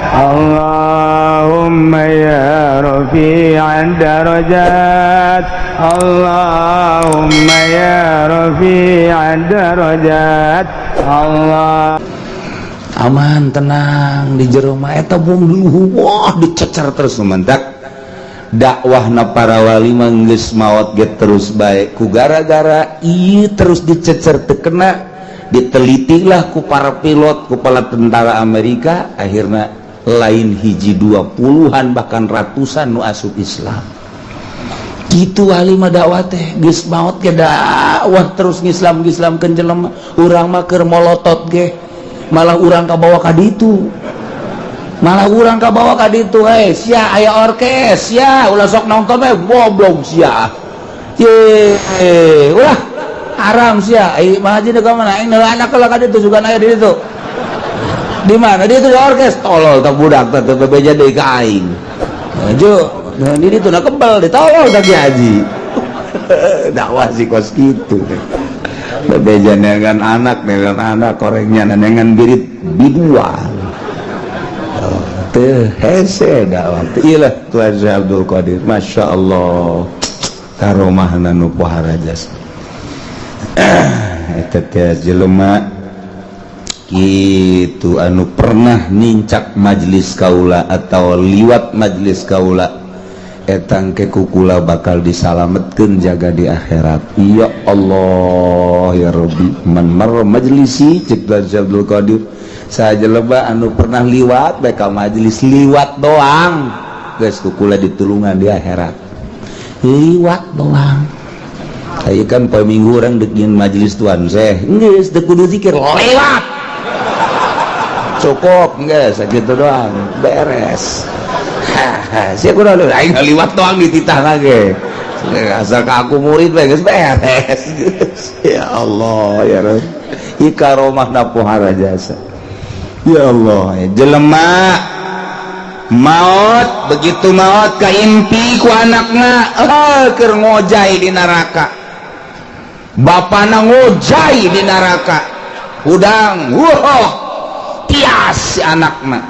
اللهم يا رفيع الدرجات، اللهم يا رفيع الدرجات، الله. Aman, tenang di jero mah. Eta bom dulu, wah, dicecer terus. Mantak dakwahna para wali mah geus maot ge terus bae. Ku gara-gara ieu terus dicecer teu kena, ditelitilah ku para pilot, ku para tentara Amerika. Akhirnya lain hiji dua, puluhan bahkan ratusan nu asup Islam. Gitu wali mah dakwah teh, geus maot ge dakwah terus, ngislam ngislamkeun jelema. Urang mah keur molotot ge malah urang kabawa ka ditu, malah urang kabawa ka ditu. "Hei sia, aya orkes sia, ulah sok nonton we, goblok sia, ye, ulah haram sia." Ai mah haji ka mana? Aing anak lah ka ditu, sugan aya di ditu. Di mana dia itu di orkes? Tolol tak budak teh, teu bebeja deui ka aing. Jo di ditu na kebal ditolol tak haji. Dakwah sih kos kitu, bebeja dengan anak, dengan anak korengnya dengan birit biduan. Oh, teu hese dakwah teh. Iyalah Tuan Syekh Abdul Qadir, Masya Allah, karomahna nu pohara jasa. Eta teh jelema gitu anu pernah nincak majelis kaula atau liwat majelis kaula, etang ke kukula bakal disalametkeun jaga di akhirat. Ya Allah ya Rabbi, man marra majlisi, cek Tuan Syekh Abdul Qadir, saja lebah anu pernah liwat bae ka majelis, liwat doang geus kukula ditulungan di akhirat. Liwat doang. Ayo kan poe Minggu urang dek nyin majelis Tuan Syekh, geus teu kudu zikir, lewat cukup, geus sakitu doang beres. Sia kudu aing liwat doang dititah lagi, asal ka aku murid bae geus beres. Ya Allah ya Rabb, ieu karomahna pohara jasa. Ya Allah, jelema maut, begitu maut kaimpi ku anakna, eh, keur ngojay di neraka. Bapana ngojay di neraka hudang, wah, tias si anakna.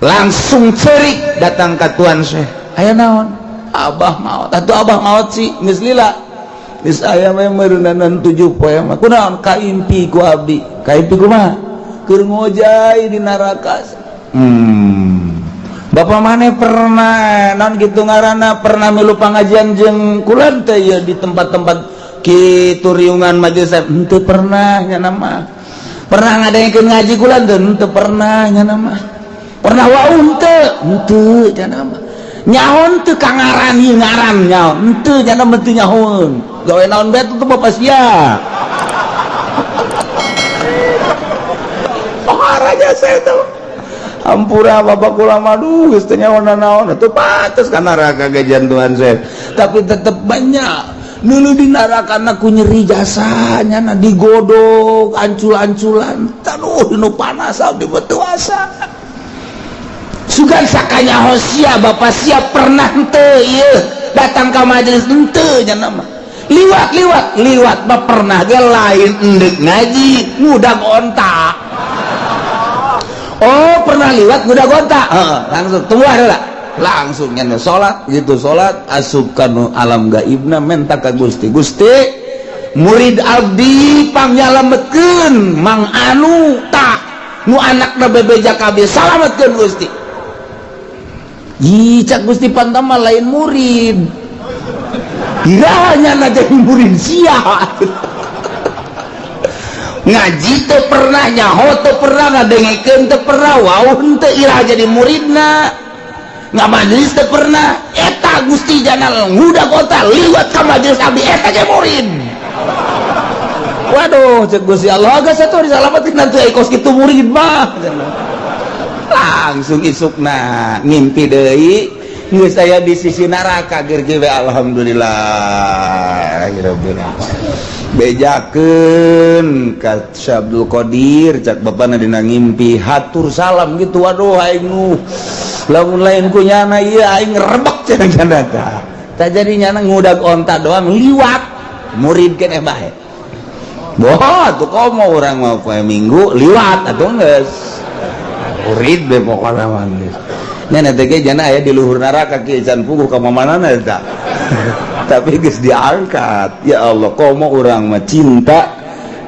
Langsung cerik datang ke Tuan Syekh. "Aya naon?" "Abah maut atuh, abah maut sih." "Geus lila, geus aya mah meureunanan 7 poe mah." "Kunaon?" "Kaimpi ku abdi." "Kaimpi kumaha?" "Keur ngojay di neraka." Bapak mana pernah non gitu ngaranna, pernah milu pengajian jeung kula teh ya di tempat-tempat kitu, riungan majelis? Henteu pernah nya nama. Pernah ngadengekeun ngaji kula teh? Henteu pernah nya nama. Pernah wau henteu? Henteu nya nama. Nyaho teu ka ngaran ieu, ngaran nyaho henteu nya nama? Teu nyahoeun. Gawe naon bae tuh bapak sia?" Oh, raja saya tuh. Ampura bapak kula mah, geus teu nyaho naon atuh, pantes ka neraka ge Tuan saya. Tapi tetep banyak dulu di neraka ku nyeri jasanya na, digodok ancul-anculan, taduh nu panas abdi betu asa. Sugan sakanya hosia bapak siap pernah henteu ieu datang ka majelis? Henteu nya nama. Liwat, liwat, liwat mah pernah ge, lain endek ngaji, ngudag onta. "Oh, pernah liwat ngudag onta." Heeh, langsung tunggu lah, langsung nya salat gitu, salat asup kanu alam gaibna, menta ka Gusti, "Gusti, murid abdi pangnyalametkeun, Mang anu tak nu anakna bebeja kabeh, salametkeun Gusti." Ih, cak Gusti, "Pantama lain murid, kiranya na jadi murid sia. Ngaji teu pernah, nyaho teu pernah, ngadengekeun teu pernah, wau teu, iraha jadi muridna? Nggak majelis teu pernah." Eta Gusti jana ngudag onta liwat ka majelis abdi, eta ge murid. Waduh, cek Gusti Allah, geus atuh disalametkeun nanti ai kos kitu murid mah. Langsung isukna ngimpi deui, geus aya di sisi neraka ger ge. Alhamdulillah rabbil bejakeun ka Syekh Abdul Qadir, cak bapana dina ngimpi, hatur salam gitu. "Waduh, aing nu lamun lain ku nyana ieu aing rebek," cenah nyana tah. Tak jadi nyana ngudag onta doang liwat, murid keneh bae. Boh, tuh komo urang mau poe Minggu liwat atuh geus. Murid be pokona mah geus. Nya teh ge jana aya di luhur neraka kieu can puguh ka mamanana eta. Tapi geus diangkat. Ya Allah, komo urang mah cinta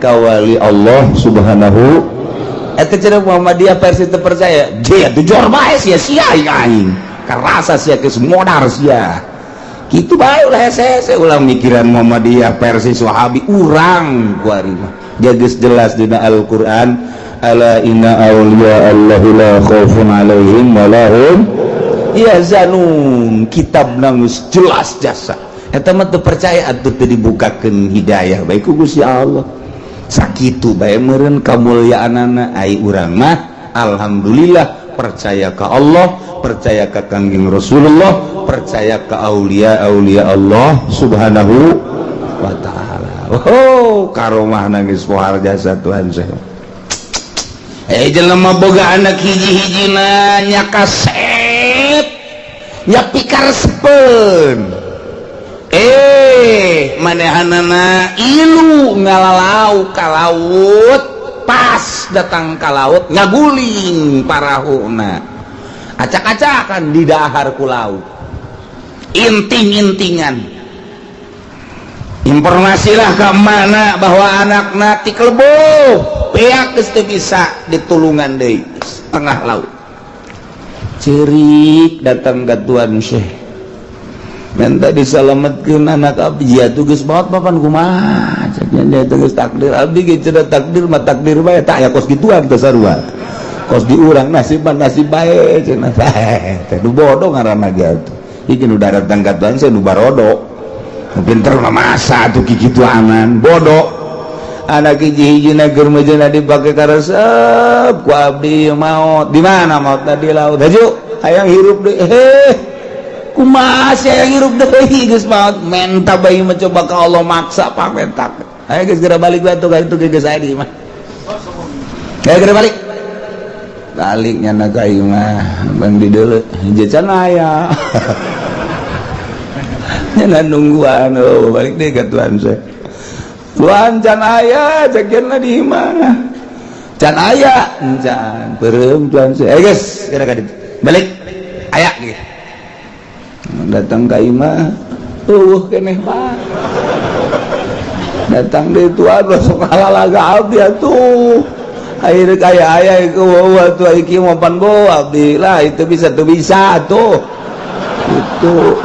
ka wali Allah Subhanahu. Eta cenah Muhammadiyah versi teu percaya. Dia tuh jor bae sia sia aing. Karasa sia geus modar sia. Kitu bae ulah hese-hese ulah mikiran Muhammadiyah versi Wahabi urang kuari mah. Geus jelas dina Al-Qur'an, ala inna auliya Allahi la khaufun alaihim wa lahum yahzanun. Kitab geus jelas jasa. Eta mah teu percaya atuh teu dibukakeun hidayah bae ku Gusti Allah. Sakitu bae meureun kamulyaanana ai urang mah alhamdulillah percaya ka Allah, percaya ka Kangjeng Rasulullah, percaya ka aulia-aulia Allah Subhanahu wa ta'ala. Oh, karomah nangis pohar jasa Tuhan saya. Jelema boga anak hiji-hijina nya kasep nya pikaresepeun. Manehanana ilu ngalalau ka laut, pas datang ka laut ngaguling parahuna, acak-acakan di dahar ku laut, inting-intingan. Informasilah ke mana bahwa anakna tikelebuh beak geus teu bisa ditulungan deui tengah laut. Cerik datang ke Tuan Syekh, minta diselamatkeun anak abdi. Ya tuh geus maot papan kumaha cek nya geus takdir abdi ge cenah, takdir mah takdir bae tak aya kos gituan teh sarua kos di urang nasib mah nasib bae cenah teh nu bodoh ngaranna ge atuh. Iki nu datang ka Tuan Syekh nu barodo pinter mah masa atuh kikituanan bodoh. Anak hiji-hijina keur mejeuna dipake karesep ku abdi maot. Di mana maot? Di laut. Haju hayang hirup deui, heh kumaha sia hayang hirup deui geus maot. Menta bae mencoba ka Allah maksa pamentak. Ayo geus geura balik batu ka itu geus aya di imah. Ayo geura balik. Balik nyana ka imah bang di deuleu hiji can aya. Nyana nungguan, oh balik deh ke Tuhan saya. Tuhan can aya cek di imah. Can aya, can beureum Tuhan saya. Eh geus geura ka ditu. Balik. Aya gitu. Datang ka imah, eueuh keneh Pak. Datang deui Tuhan sok lalaga abdi atuh. Akhirnya kaya aya ieu eueuh atuh iki mah pan bo abdi lah itu bisa tuh bisa tuh. Itu.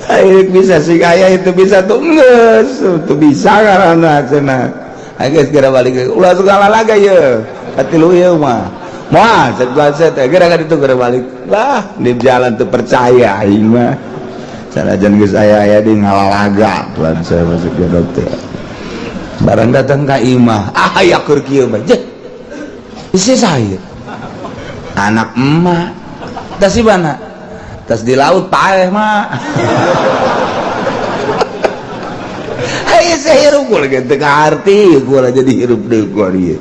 Akhirnya bisa sih kaya itu bisa tuh geus tuh bisa karena cenah. Ayo geus balik ulah suka lalaga ye. Katilu ieu mah. Moal cek Tuhan saya teh geura ka ditu geura balik. Lah di jalan tuh percaya aing mah. Sanajan geus aya-aya di ngalalaga Tuhan saya masuk ke dokter. Barang datang ka imah, ah aya keur kieu mah. Jeh. Isi saya. Anak emak. Tas di mana? Tas di laut paeh mah. Hei saya hirup gua lagi teu kaarti gua jadi hirup deui gua ieu.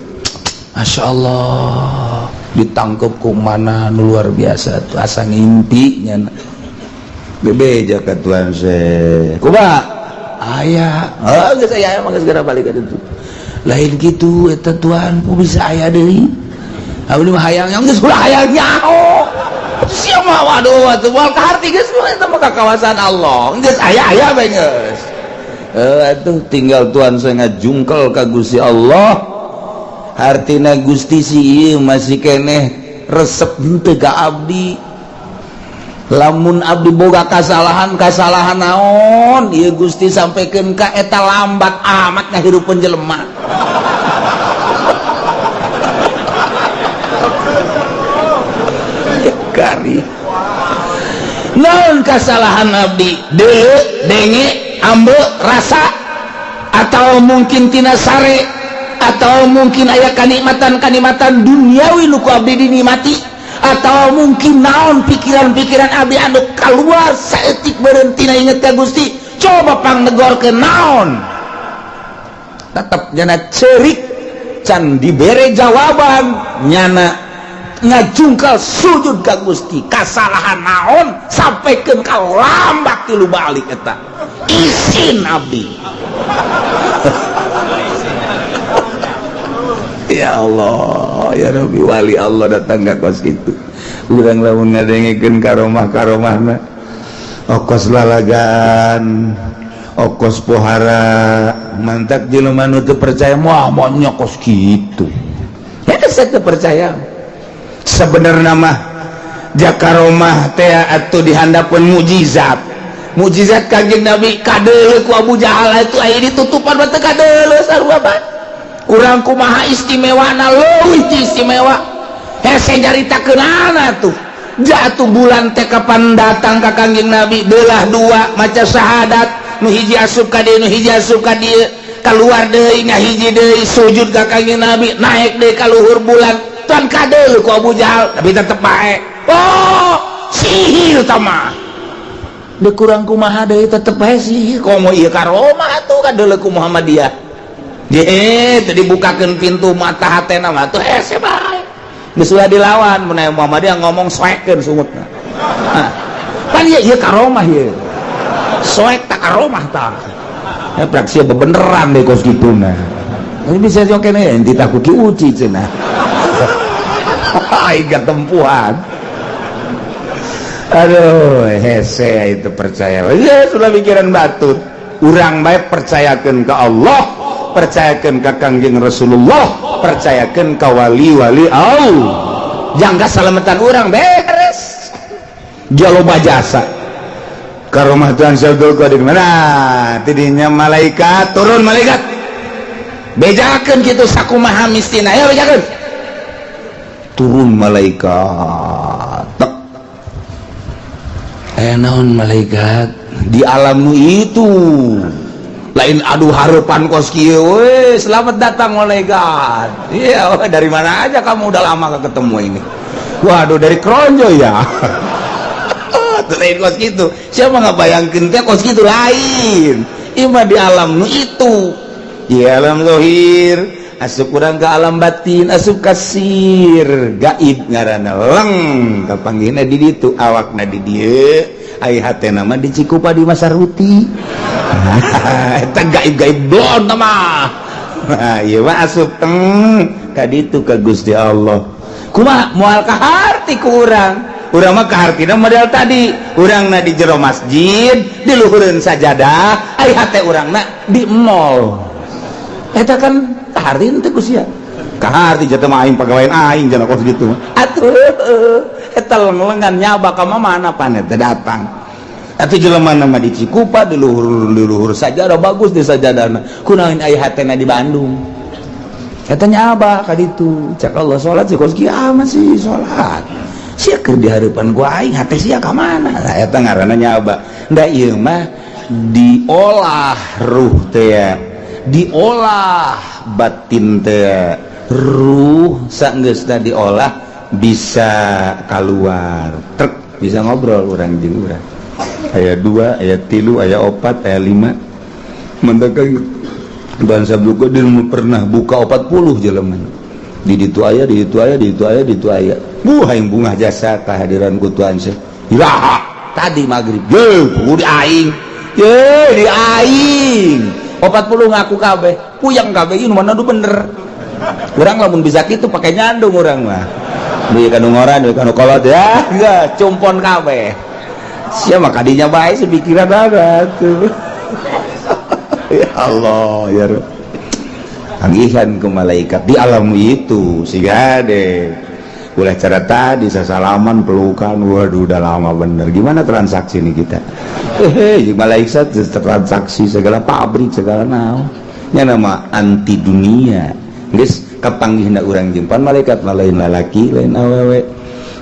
Masya Allah ditangkep ku mana nu luar biasa tuh asa ngimpi nya bebeja ka Tuhan saya kumaha aya oh geus aya mah geus geura balik ka ditu lain kitu eta Tuhan ku bisa aya deui abdi mah hayang yang geus ulah hayang nyaho sia mah waduh atuh moal kaharti geus eta mah ka kawasan Allah geus aya-aya bae geus atuh tinggal Tuhan saya ngajungkel ka Gusti Allah. Hartina Gusti si ieu masih keneh resep henteu ka abdi. Lamun abdi boga kasalahan kasalahan naon ieu Gusti sampaikan ka eta lambat amat ngahirupeun jelema. Kari naon kasalahan abdi deuleu denge ambe rasa atau mungkin tina sare atau mungkin aya kanikmatan-kanikmatan duniawi nu ku abdi dinikmati atau mungkin naon pikiran-pikiran abdi anu keluar saeutik berhenti na inget ka Gusti coba pangnegorkeun naon tetep nyana cerik can dibere jawaban nyana ngajungkal sujud ka Gusti kasalahan naon sampaikan ka lambat tilu balik eta isin abdi. Ya Allah, ya Rabbi, wali Allah datang gak kos gitu. Urang lamun ngadengekeun karomah karomahna okos lalagan, okos pohara. Mantak jelema nu teu percaya, wah, maunya kos gitu ya, saya teu percaya. Sebenarnya mah jakaromah teh atuh dihandapeun mukjizat, mukjizat Kanjeng Nabi kadeuleu ku Abu Jahal itu aya ditutupan mah teu kadeuleu sarua bae. Urang kumaha istimewana, leuwih ti istimewa, hese nyaritakeunana tuh. Jatuh bulan teh kapan datang ka Kanjeng Nabi, belah dua, maca syahadat, nu hiji asup ka dieu, nu hiji asup ka dieu, keluar deui, ngahiji deui, sujud ka Kanjeng Nabi, naik deui ka luhur bulan. Tuan kadeuleu ku Abu Jahal, tapi tetep bae, oh, sihir tama. Deuk kurang kumaha deui, tetep bae sihir. Komo ieu karomah atuh kadeuleu ku Muhammadiyah. Ye, teu dibukakeun pintu mata hatena mah tuh hese bae. Geus ulah dilawan, mun aya Muhammadiyah ngomong, soekeun sungutna. Nah, pan ieu ieu karomah ieu. Soek tak karomah tah. Ya praksi bebeneran deh kos kitu nah. Ini bisa jokene enti takut ki uci cenah. Aing ketempuhan. Aduh, hese itu percaya ya, sudah pikiran batur. Urang baik percayakan ke Allah, percayakan ke Kangjeng Rasulullah, percayakan ke wali-wali Allah, jangka salamatan urang beres. Jaloba jasa karomah Tuhan Syekh Qadir mana tidinya malaikat turun, malaikat bejakeun kitu sakumaha mistina ya, bejakeun turun malaikat tek. Eh, naon malaikat di alam nu itu lain, aduh, harapan kos kieu we, selamat datang malaikat. Iya, dari mana aja kamu, udah lama gak ketemu ini? Waduh, dari Kronjo ya. Tuh, lain kos gitu. Siapa nggak bayangkan teh kos gitu, lain ima di alam nu itu, di alam zohir asup kurang ke alam batin, asup kasir gaib ngaranna, leng kapanggihna di ditu, awakna di dieu, ai hatena mah di Cikupa, di Masaruti. Eta gaib-gaib blon mah. Nah, ieu mah asup teng ka ditu ka Gusti Allah. Kumaha moal kaharti ku urang? Urang mah kahartina model tadi, urangna di jero masjid, di luhureun sajadah, ai hate urangna di mall. Eta kan kaharti teh ku sia. Kaharti jatuh mah aing pagawean aing jangan kos gitu. Atuh eta leng-lengan nyaba ka mana pan eta datang. Atuh jelema nama di Cikupa, di luhur sajadah, bagus di sajadahna. Kunaon aya hatena di Bandung? Eta nyaba ka ditu. Cak Allah, salat sih kos kiamat sih salat. Sia keur di hareupan gua, aing hate sia ka mana? Nah, eta ngaranna nyaba. Nda ieu mah diolah ruh teh, diolah batin teh. Ruh sanggeusna diolah bisa keluar truk, bisa ngobrol urang jeung urang. Aya dua, aya tilu, aya opat, aya lima. Mendakan bangsa Abdul Qadir pernah buka 40 jelema. Di ditu aya, di ditu aya, di ditu aya, di ditu aya. Buah yang bunga jasa kehadiran ku Tuhan Syekh. Iraha tadi maghrib. Ye, di aing. Ye, di aing. 40 ngaku kabeh, puyeng kabeh, ini mana tuh bener. Urang lamun bisa gitu pakai nyandung urang mah. Duit kanu ngora, duit kanu kolot ya, enggak, cumpon kabeh. Siapa kadinya bae sih pikiran ada tuh. Ya Allah, ya Rabb. Tagihan ke malaikat di alam itu sih deh. Ulah cara tadi sasalaman, pelukan, waduh, udah lama bener. Gimana transaksi nih kita? Eh, malaikat transaksi segala pabrik segala naon. Nya nama anti dunia. Geus kapanggihna urang jempan malaikat mah lain lalaki, lain awewe.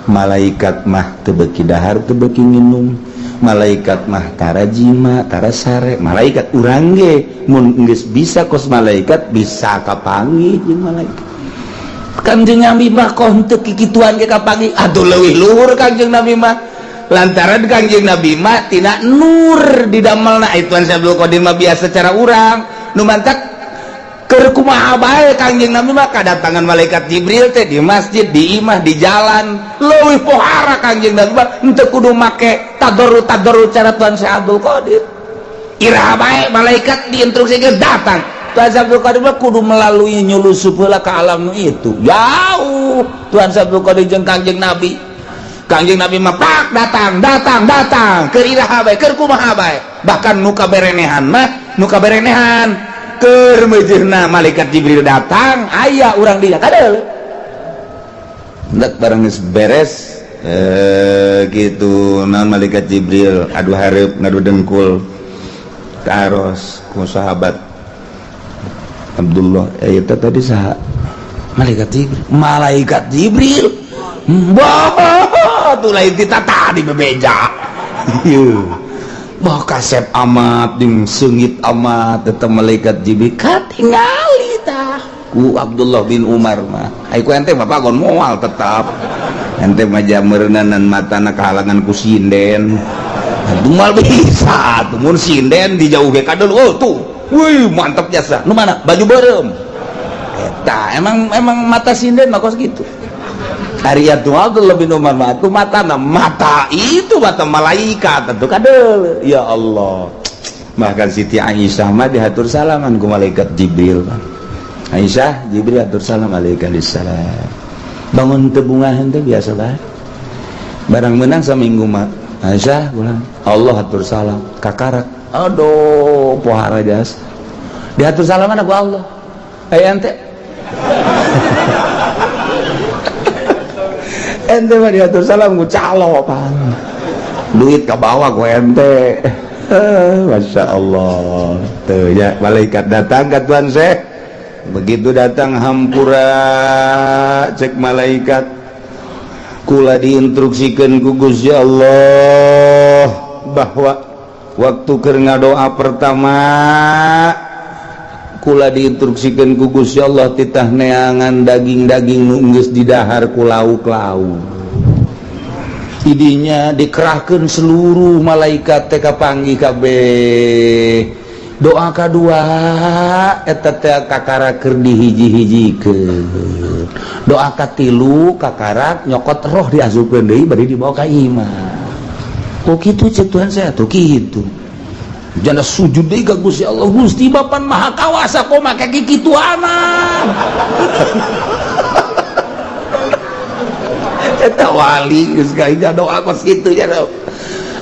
Malaikat mah teu beuki dahar, teu beuki nginum. Malaikat mah tara jima, tara sare. Malaikat urang ge mun geus bisa kos malaikat, bisa kapanggih jeung malaikat. Kanjeng Nabi mah kok henteu kikituan ge kapanggih. Aduh, leuwih luhur Kanjeng Nabi mah. Lantaran Kanjeng Nabi mah tina nur didamelna. Itu Abdul Qadir mah biasa cara urang nu mantak keur kumaha bae. Kanjeng Nabi mah kadatangan malaikat Jibril teh di masjid, di imah, di jalan. Leuwih pohara Kanjeng Nabi mah, henteu kudu make tadarru tadarru cara Tuhan Syekh Abdul Qadir. Iraha bae malaikat diinstruksikeun datang. Tuan Abdul Qadir kudu melalui nyulusup heula ka alam nu itu. Jauh Tuan Abdul Qadir jeung Kangjeng Nabi. Kangjeng Nabi mah pak datang, datang, datang keur iraha bae, keur kumaha bae. Bahkan nu kaberenehan mah, nu kaberenehan keur meujeuhna malaikat Jibril datang, aya urang dinya kadeul. Hendak barang geus beres gitu naon malaikat Jibril adu hareup ngadu dengkul taros ku sahabat Abdullah, eta tadi saha? Malaikat Jibril. Malaikat Jibril. Bah, tuh lain tita tadi bebeja. Bah, kasep amat jeung seungit amat eta malaikat Jibril katingali tah ku Abdullah bin Umar mah. Ai ku ente mah pagon moal tetap. Ente mah jameureunnan matana kahalangan ku sinden. Atuh moal bisa atuh mun sinden dijauh ge kadeul. Oh tuh. Wih, mantap jasa. Nu mana? Baju beureum. Eta emang emang mata sinden mah kos gitu. Ari atuh Abdullah bin Umar mah atuh matana mata itu mata malaikat atuh kadeul. Ya Allah. Bahkan Siti Aisyah mah dihatur salaman ku malaikat Jibril. Aisyah, Jibril atur salam alaikum salam. Bangun teu bungahan teh biasa bae. Barang menang saminggu mah Aisyah ulang Allah atur salam kakarak. Aduh, pohara jas. Diatur salaman aku Allah. Aya ente. Ente mah diatur salam ku calo pan. Duit ka bawah ku ente. Masya Allah. Tuh ya, malaikat datang ke Tuan Syekh. Begitu datang hampura cek malaikat, kula diinstruksikan ku Gusti Allah bahwa waktu keur ngadoa pertama kula diinstruksikan ku Gusti Allah titah neangan daging-daging nu geus didahar ku lauk-lauk. Idinya dikerahkan seluruh malaikat teh kapanggih kabeh. Doa kedua eta teh kakara keur dihiji-hijikeun. Doa katilu kakarak nyokot roh diasupkeun deui bari dibawa ka imah. Oh kitu cek Tuhan saya tuh kitu. Janda sujud deui ka Gusti Allah, Gusti Bapan Maha Kawasa kok make kikituanan. Eta wali geus gawe doa kos kitu ya.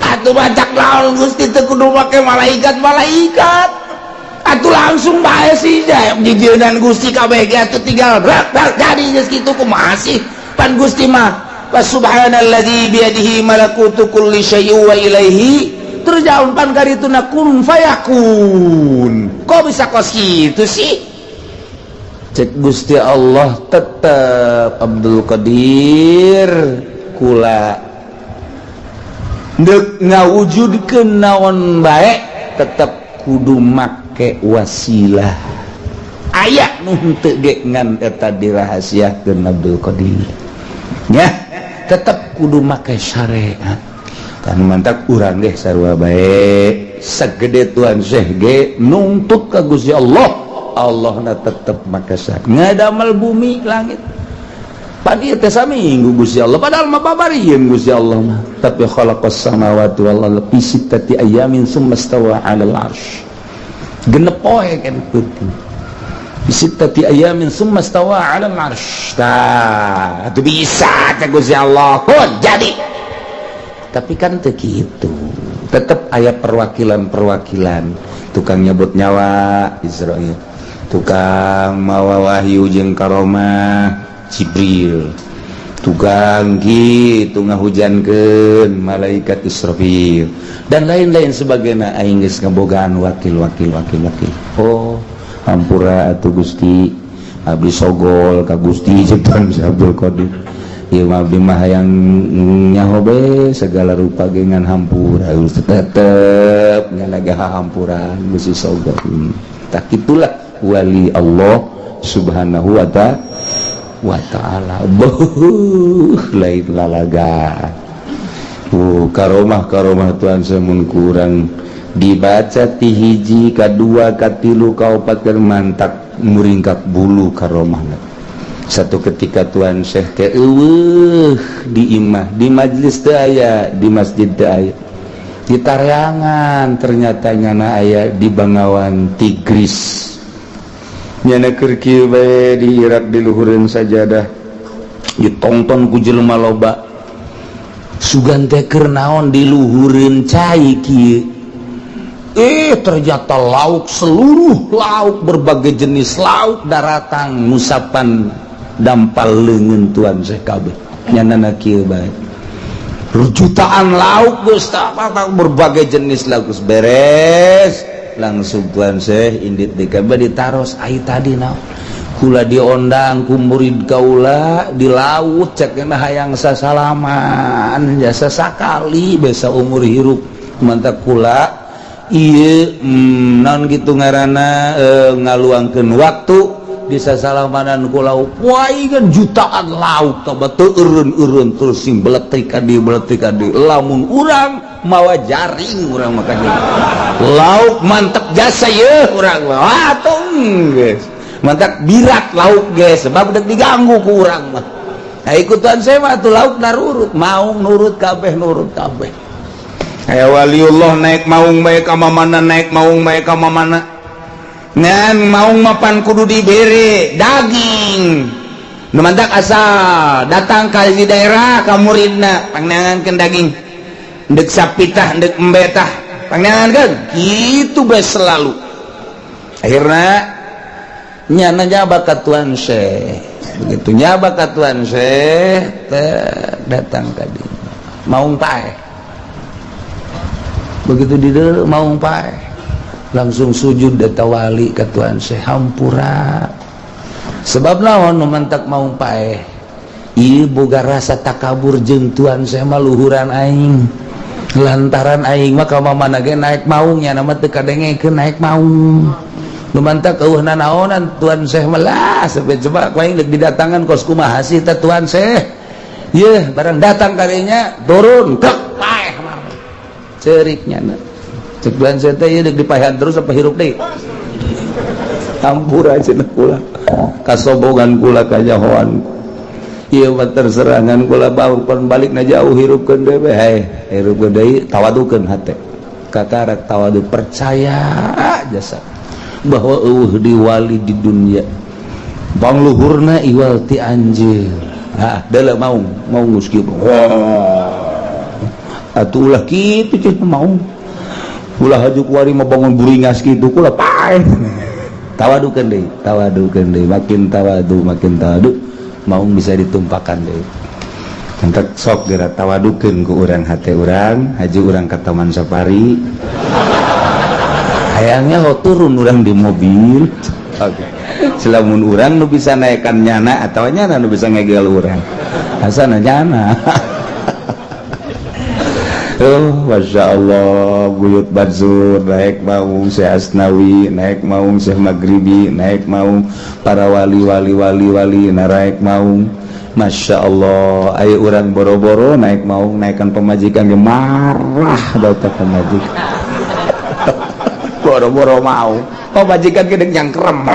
Atuh bacak naon Gusti teu kudu make malaikat-malaikat. Atuh langsung bae sih jijieunnan Gusti kabeh ge atuh tinggal brak brak jadi geus kitu kumaha sih? Pan Gusti mah wa subhanalladzi biyadihi malakutu kulli syai'in wa ilaihi turja'un, pan karituna kun fayakun. Kok bisa kos kitu sih? Cek Gusti Allah tetep Abdul Qadir kula dek ngawujudkeun naon bae tetep kudu make wasilah. Aya nu henteu ge ngan eta dirahasiakeun Abdul Qadir. Ya, tetep kudu make syariat. Kan mantak urang ge sarua bae sagede Tuan Syekh ge nungtut ka Gusti Allah, Allah na tetep make syariat. Ngadamel bumi langit. Pan ieu teh saminggu Gusti Allah, padahal mah babarieun Gusti Allah mah. Tapi khalaqas samawati wal arda fi sittati ayamin summa stawa 'alal arsy. Genep poe kan peuting. Fi sittati ayamin summa stawa 'alal arsy. Tah, atuh bisa teh Gusti Allah. Pun jadi. Tapi kan teu kitu. Tetep aya perwakilan-perwakilan, tukang nyebut nyawa Israil, tukang mawa wahyu jeung karomah Jibril, tukang gitu ngahujankeun malaikat Israfil dan lain-lain sebagainya. Aing geus ngabogaan wakil wakil wakil wakil. Oh, hampura atuh Gusti, abdi sogol ka Gusti ciptaan Abdul Qadir. Ieu mah abdi mah hayang nyaho be segala rupa ge ngan hampura Gusti, tetep ngan hahampuran Gusti sogol. Tak itulah wali Allah subhanahu wa ta'ala. Beuh, lain lalaga. Karomah karomah Tuhan semun kurang dibaca ti hiji kadua katilu kaopat keur mantak muringkak bulu karomah. Satu ketika Tuhan Syekh teh eueuh di imah, di majlis teu aya, di masjid teu aya, di Taryangan ternyata nyana aya di Bangawan Tigris. Nyana keur kieu bae di Irak, diluhureun sajadah, ditonton ku jelema loba. Sugan teh keur naon diluhureun cai kieu? Eh, ternyata lauk, seluruh lauk, berbagai jenis lauk daratang ngusapan dampal leungeun Tuan Syekh kabeh. Nyana kieu bae, jutaan lauk geus, berbagai jenis lauk geus beres, langsung Tuan Syekh indit di kabeh ditaros, "Ai tadi naon?" "Kula diondang ku murid kaula di laut, cek hayang sasalaman jasa sakali besa umur hirup, mantap kula ieu naon gitu ngaranna ngaluangkeun waktu bisa salamanan ku lauk." Wah, kan jutaan lauk toba teu eureun-eureun, terus sing beletik ka dieu, beletik ka dieu. Lamun urang mawa jaring, urang mah lauk mantep jasa ye urang mah. Wah, tong geus mantap birat lauk ge, sebab udah diganggu ku urang mah. Nah, ikutan saya mah tuh lauk narurut, mau nurut kabeh, nurut kabeh. Aya waliullah naik maung bae ka mana, naik maung bae ka mana, ngan maung mapan kudu dibere daging. Nu mantak asal datang ka di daerah ka muridna, pangneangankeun daging, ndek sapitah, ndek embetah, pangneangankeun kitu bae selalu. Akhirnya nyana nyaba ka Tuan Syekh. Begitu nyaba ka Tuan Syekh, datang tadi maung paeh. Begitu di maung paeh, langsung sujud data wali ka Tuan Syekh, "Hampura." Sebab naon nu mantak maung paeh? Ieu boga rasa takabur jeung Tuan Syekh mah luhuran aing, lantaran aing mah ka mana ge naik maung, nya mah teu kadengekeun naik maung. Nu mantak eueuh nanaonan Tuan Syekh mah sampai coba ku aing didatangan, kos kumaha sih teh Tuan Syekh? Yeuh, barang datang kalinya turun kek, paeh ceuriknya. Cek Tuan Syekh teh, ieu deuk dipaehan terus apa hirup deui? Hampura cenah kula, kasobongan kula, kanyahoan ieu mah terserangan kula bau pan balikna jauh, hirupkeun deui we. Hei, hirupkeun deui, tawadukeun hate, kakarak tawadu, percaya jasa bahwa eueuh di wali di dunia pangluhurna iwal ti anjeun. Ah, deuleu maung, maung geus kieu. Atuh ulah kitu cenah maung, ulah haju kuari mah bangun buringas kitu, kula paeh. Tawadukeun deui, tawadukeun deui, makin tawadu, makin tawadu, maung bisa ditumpakan deui. Entek sok geura tawadukeun ku urang hate urang, haju urang ka Taman Safari. Hayangnya ho turun urang di mobil. Oke. Selamun urang nu bisa naikkan nyana atau nyana nu bisa ngegel urang. Asana nyana. Oh, Masya Allah, Buyut Bansur naik maung, Syekh Asnawi naik maung, Syekh Maghribi naik maung, para wali wali wali wali naik maung. Masya Allah, ayo urang boro-boro naik maung, naikkan pemajikan ge marah dauta pemajikan. Boro-boro mau pemajikan gede nyangkrem.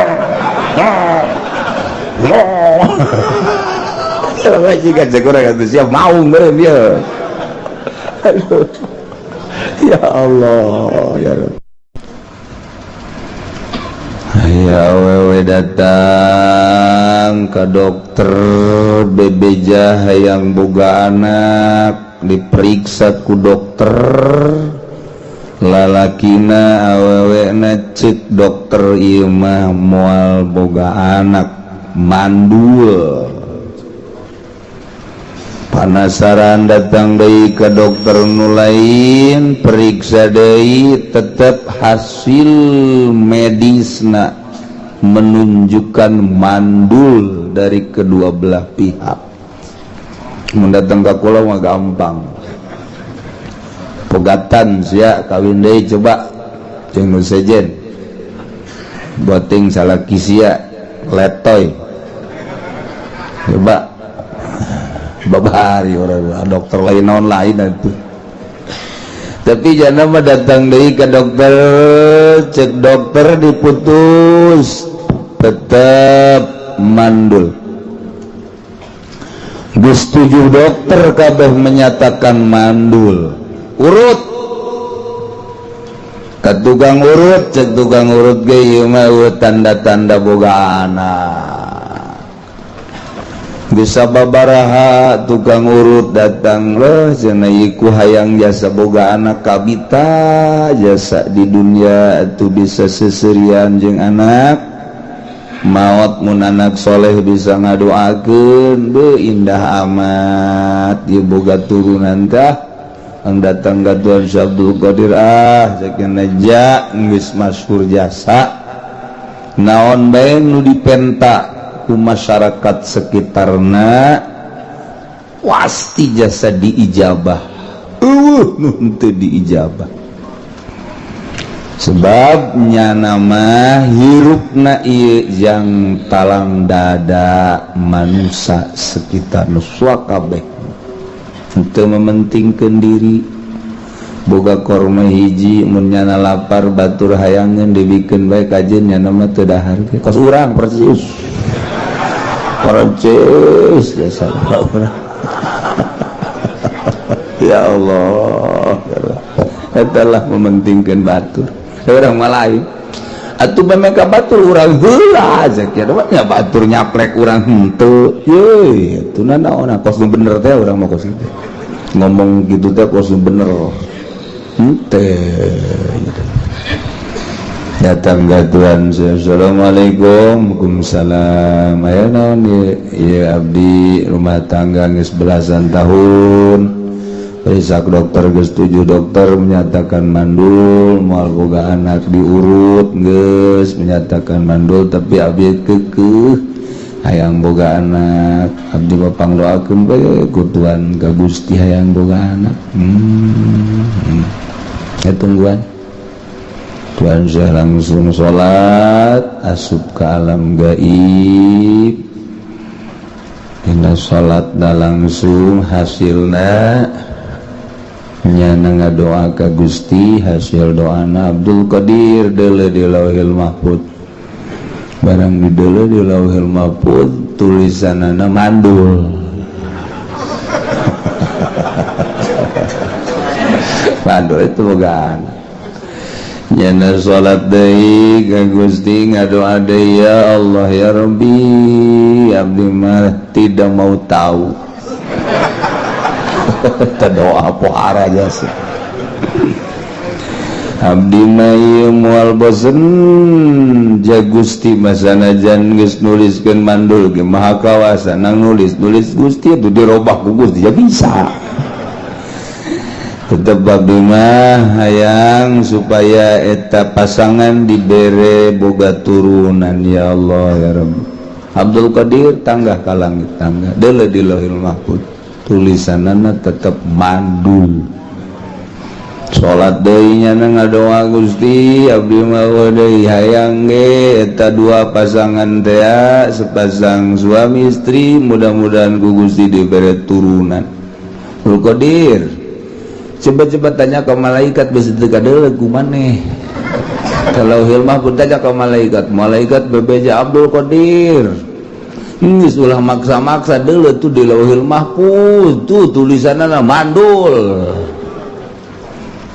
Pemajikan cek urang atuh siap maung meureun dia. Aduh. Ya Allah, ya Rabb. Aya awewe datang ke dokter, bebeja hayang boga anak. Diperiksa ku dokter, lalakina awewena. Cek dokter, ieu mah moal boga anak, mandul. Penasaran, datang deui ke dokter nu lain, periksa deui, tetap hasil medisna menunjukkan mandul dari kedua belah pihak. Mendatang ke kula mah gampang, pegatan sia, kawin deui, coba jeung nu sejen, boting salaki sia letoy, coba babari. Orang dokter lain naon lain itu, tapi jangan mah datang deui ke dokter, cek dokter diputus, tetap mandul. Geus tujuh dokter kabeh menyatakan mandul, urut. Ka tukang urut, cek tukang urut ge, ieu mah tanda-tanda boga anak. Bisa babaraha tukang urut datang loh, cenah, ku hayang jasa boga anak, kabita jasa di dunia itu bisa seserian jeung anak, maot mun anak soleh bisa ngadoakeun, be indah amat. Ieu boga turunan kah ang datang ka Tuan Syekh Abdul Qadir. Ah, sakieu ja geus masyhur jasa, naon bae nu dipenta ku masyarakat sekitarna pasti jasa diijabah, nu henteu diijabah, sebabnya nama hirupna ieu yang talang dada manusia sekitar nu kabeh henteu mementingkeun diri. Boga korma hiji, mun nyana lapar batur hayangeun, dibikeun bae kajeun, nyana mah teu dahar ge. Kos urang persis, persis jasa urang. Ya Allah, eta lah mementingkeun batur. Urang mah lain atuh, mereka batur, urang heula zakia nya, batur nyaplek, urang henteu. Ye itu naon, kos nu bener teh urang mah, kos gitu ngomong gitu teh, kos nu bener henteu gitu. Datang ke Tuhan, "Assalamualaikum." "Waalaikumsalam." "Aya naon?" "Ya, abdi rumah tangga geus belasan tahun, periksa dokter geus tujuh dokter menyatakan mandul, moal boga anak, diurut geus menyatakan mandul, tapi abdi kekeh hayang boga anak. Abdi mah pangdoakeun bae ku Tuhan ka Gusti, hayang boga anak." Ya, tungguan. Tuhan Syekh langsung salat, asup ke alam gaib. Dina salat langsung hasilna nyana ngadoa ka Gusti. Hasil doana Abdul Qadir deuleu di Lauhil Mahfud. Barang di deuleu di Lauhil Mahfud, tulisanana mandul. Mandul itu boga anak. Nyana salat deui ka Gusti, ngadoa deui, "Ya Allah, ya Rabbi, abdi mah tidak mau tahu." Doa pohara jasa, "Abdi mah ieu moal bosen ja Gusti, masanajan geus nuliskeun mandul ge maha kawasa nang nulis nulis Gusti itu dirobah ku Gusti ya bisa. Tetep abdi mah hayang supaya eta pasangan dibere boga turunan, ya Allah, ya Rabbi." Abdul Qadir tanggah ka langit, tanggah deuleu di Lauhil Mahfud, tulisanana tetep mandul. Salat deui, nyana ngadoa, "Gusti, abdi mah deui hayang ge eta dua pasangan teh, sepasang suami istri, mudah-mudahan ku Gusti dibere turunan." Abdul Qadir coba-coba tanya ke malaikat, bisa teu kadeuleu ku maneh kalau Hilmah pun. Tanya ke malaikat, malaikat bebeja, "Abdul Qadir, geus ulah maksa-maksa, deuleu tuh di Lauhil Mahfuz tuh tulisanna mandul."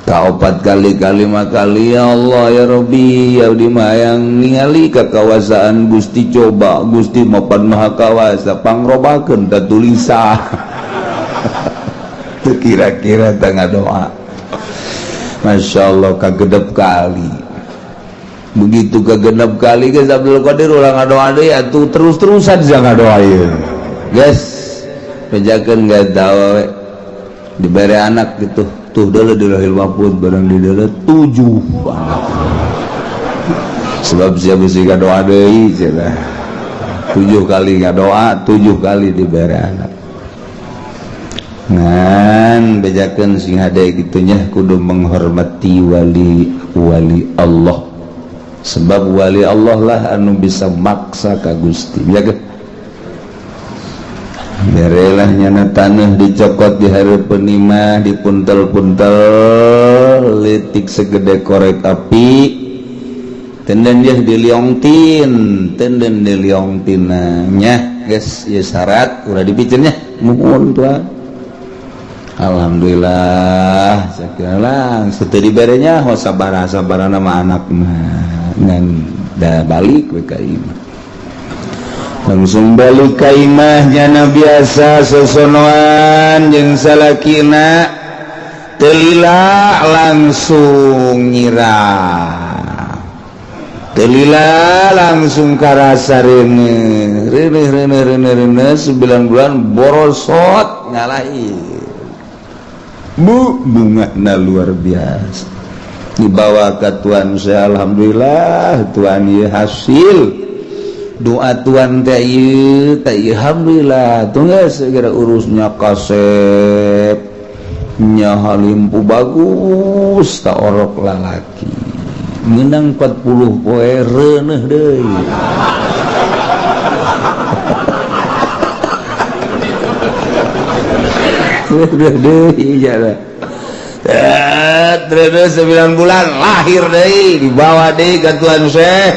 Kaopat kali, kalima kali, "Ya Allah, ya Rabbi, abdi mah hayang ningali kakawasaan Gusti. Coba Gusti mapan maha kawasa, pangrobakeun ta tulisan." Teu kira-kira tengah doa, Masya Allah, kagenep kali. Begitu kegenep kali, guys, Abdul Qadir ulah ngadoa deui atuh, terus-terusan jangan ngadoa ieu, guys. Bejakeun nggak tahu we. Dibere anak gitu tuh, dulu di Lauhil Mahfud, barang di dulu tujuh anak. Sebab siapa sih ngadoa deui cenah, tujuh kali ngadoa, tujuh kali dibere anak. Ngan bejakeun sing hade gitunya, kudu menghormati wali wali Allah, sebab wali Allah lah anu bisa maksa ka Gusti. Bejakeun, berelah nyana tanah, dicokot di hareupeun imah, dipuntel-puntel letik segede korek api, tenden dia diliongtin, tenden diliongtin nya, guys. Ya, syarat udah dipikirnya, "Muhun Tuhan." Alhamdulillah sekarang setelah diberenya ho sabar sabar nama anak mah ngan dah balik we ka imah, langsung balik ka imah. Nyana biasa sosonoan jeung salakina, teu lila langsung nyirah, teu lila langsung karasa reuneuh reuneuh reuneuh reuneuh reuneuh. 9 bulan borosot, ngalahin bu, bungahna luar biasa. Dibawa ke tuan saya, alhamdulillah tuan, ieu hasil doa tuan teh ieu teh ieu, alhamdulillah. Tunggu segera urusnya, kasep nya halimpu bagus tak orok lalaki menang 40 poe reuneuh deui. Reuneuh deui jalan. Terus 9 bulan lahir deui, dibawa deui ka tuan Syekh,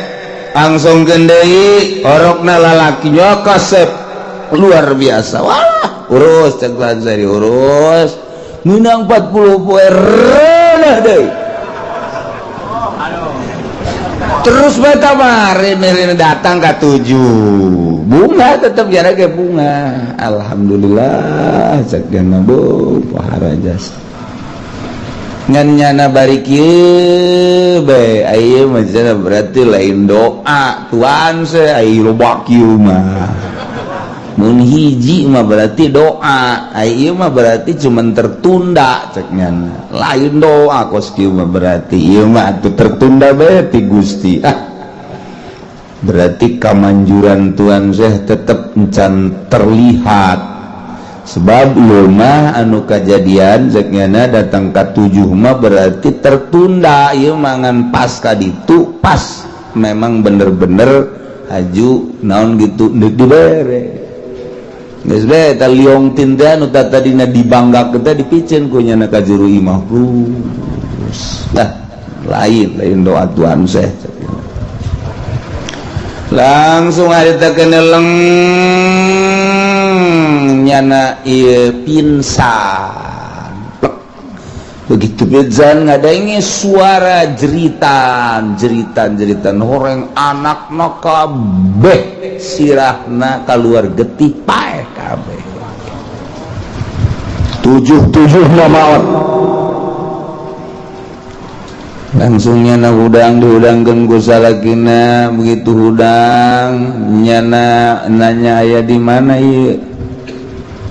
langsung deui orokna lalakinya kasep luar biasa. Wah, urus cek tuan saya, diurus, menang 40 poe reuneuh deui. Terus beta mah reuneuh, datang ke tujuh, bunga tetap jarak ke bunga. Alhamdulillah cek jana, bu pohara jasa ngan nyana bari kieu bae aya mah berarti lain doa tuan se ai loba kieu mah. Mun hiji mah berarti doa, ai ieu mah berarti cuman tertunda cek nyana, lain doa kos kieu mah. Berarti ieu mah atuh tertunda bae ti Gusti. Ah, berarti kamanjuran tuan Syekh tetep encan terlihat, sebab ieu mah anu kajadian cek nyana datang ka tujuh mah berarti tertunda ieu mah. Ngan pas ka ditu pas memang bener-bener haju naon gitu deuk dibere geus bae eta liong tinte anu tadina dibanggakeun teh dipiceun ku nyana ka juru imah. Terus lah lain lain doa tuan Syekh. Langsung ada teh keneleng nyana ieu pingsan. Plek. Begitu pingsan ngadenge suara jeritan jeritan jeritan horeng anakna kabeh, sirahna keluar getih, paeh kabeh. Tujuh tujuh maot. Langsung nyana hudang, dihudangkeun ku salakina. Begitu hudang nyana nanya, "Aya di mana ieu?"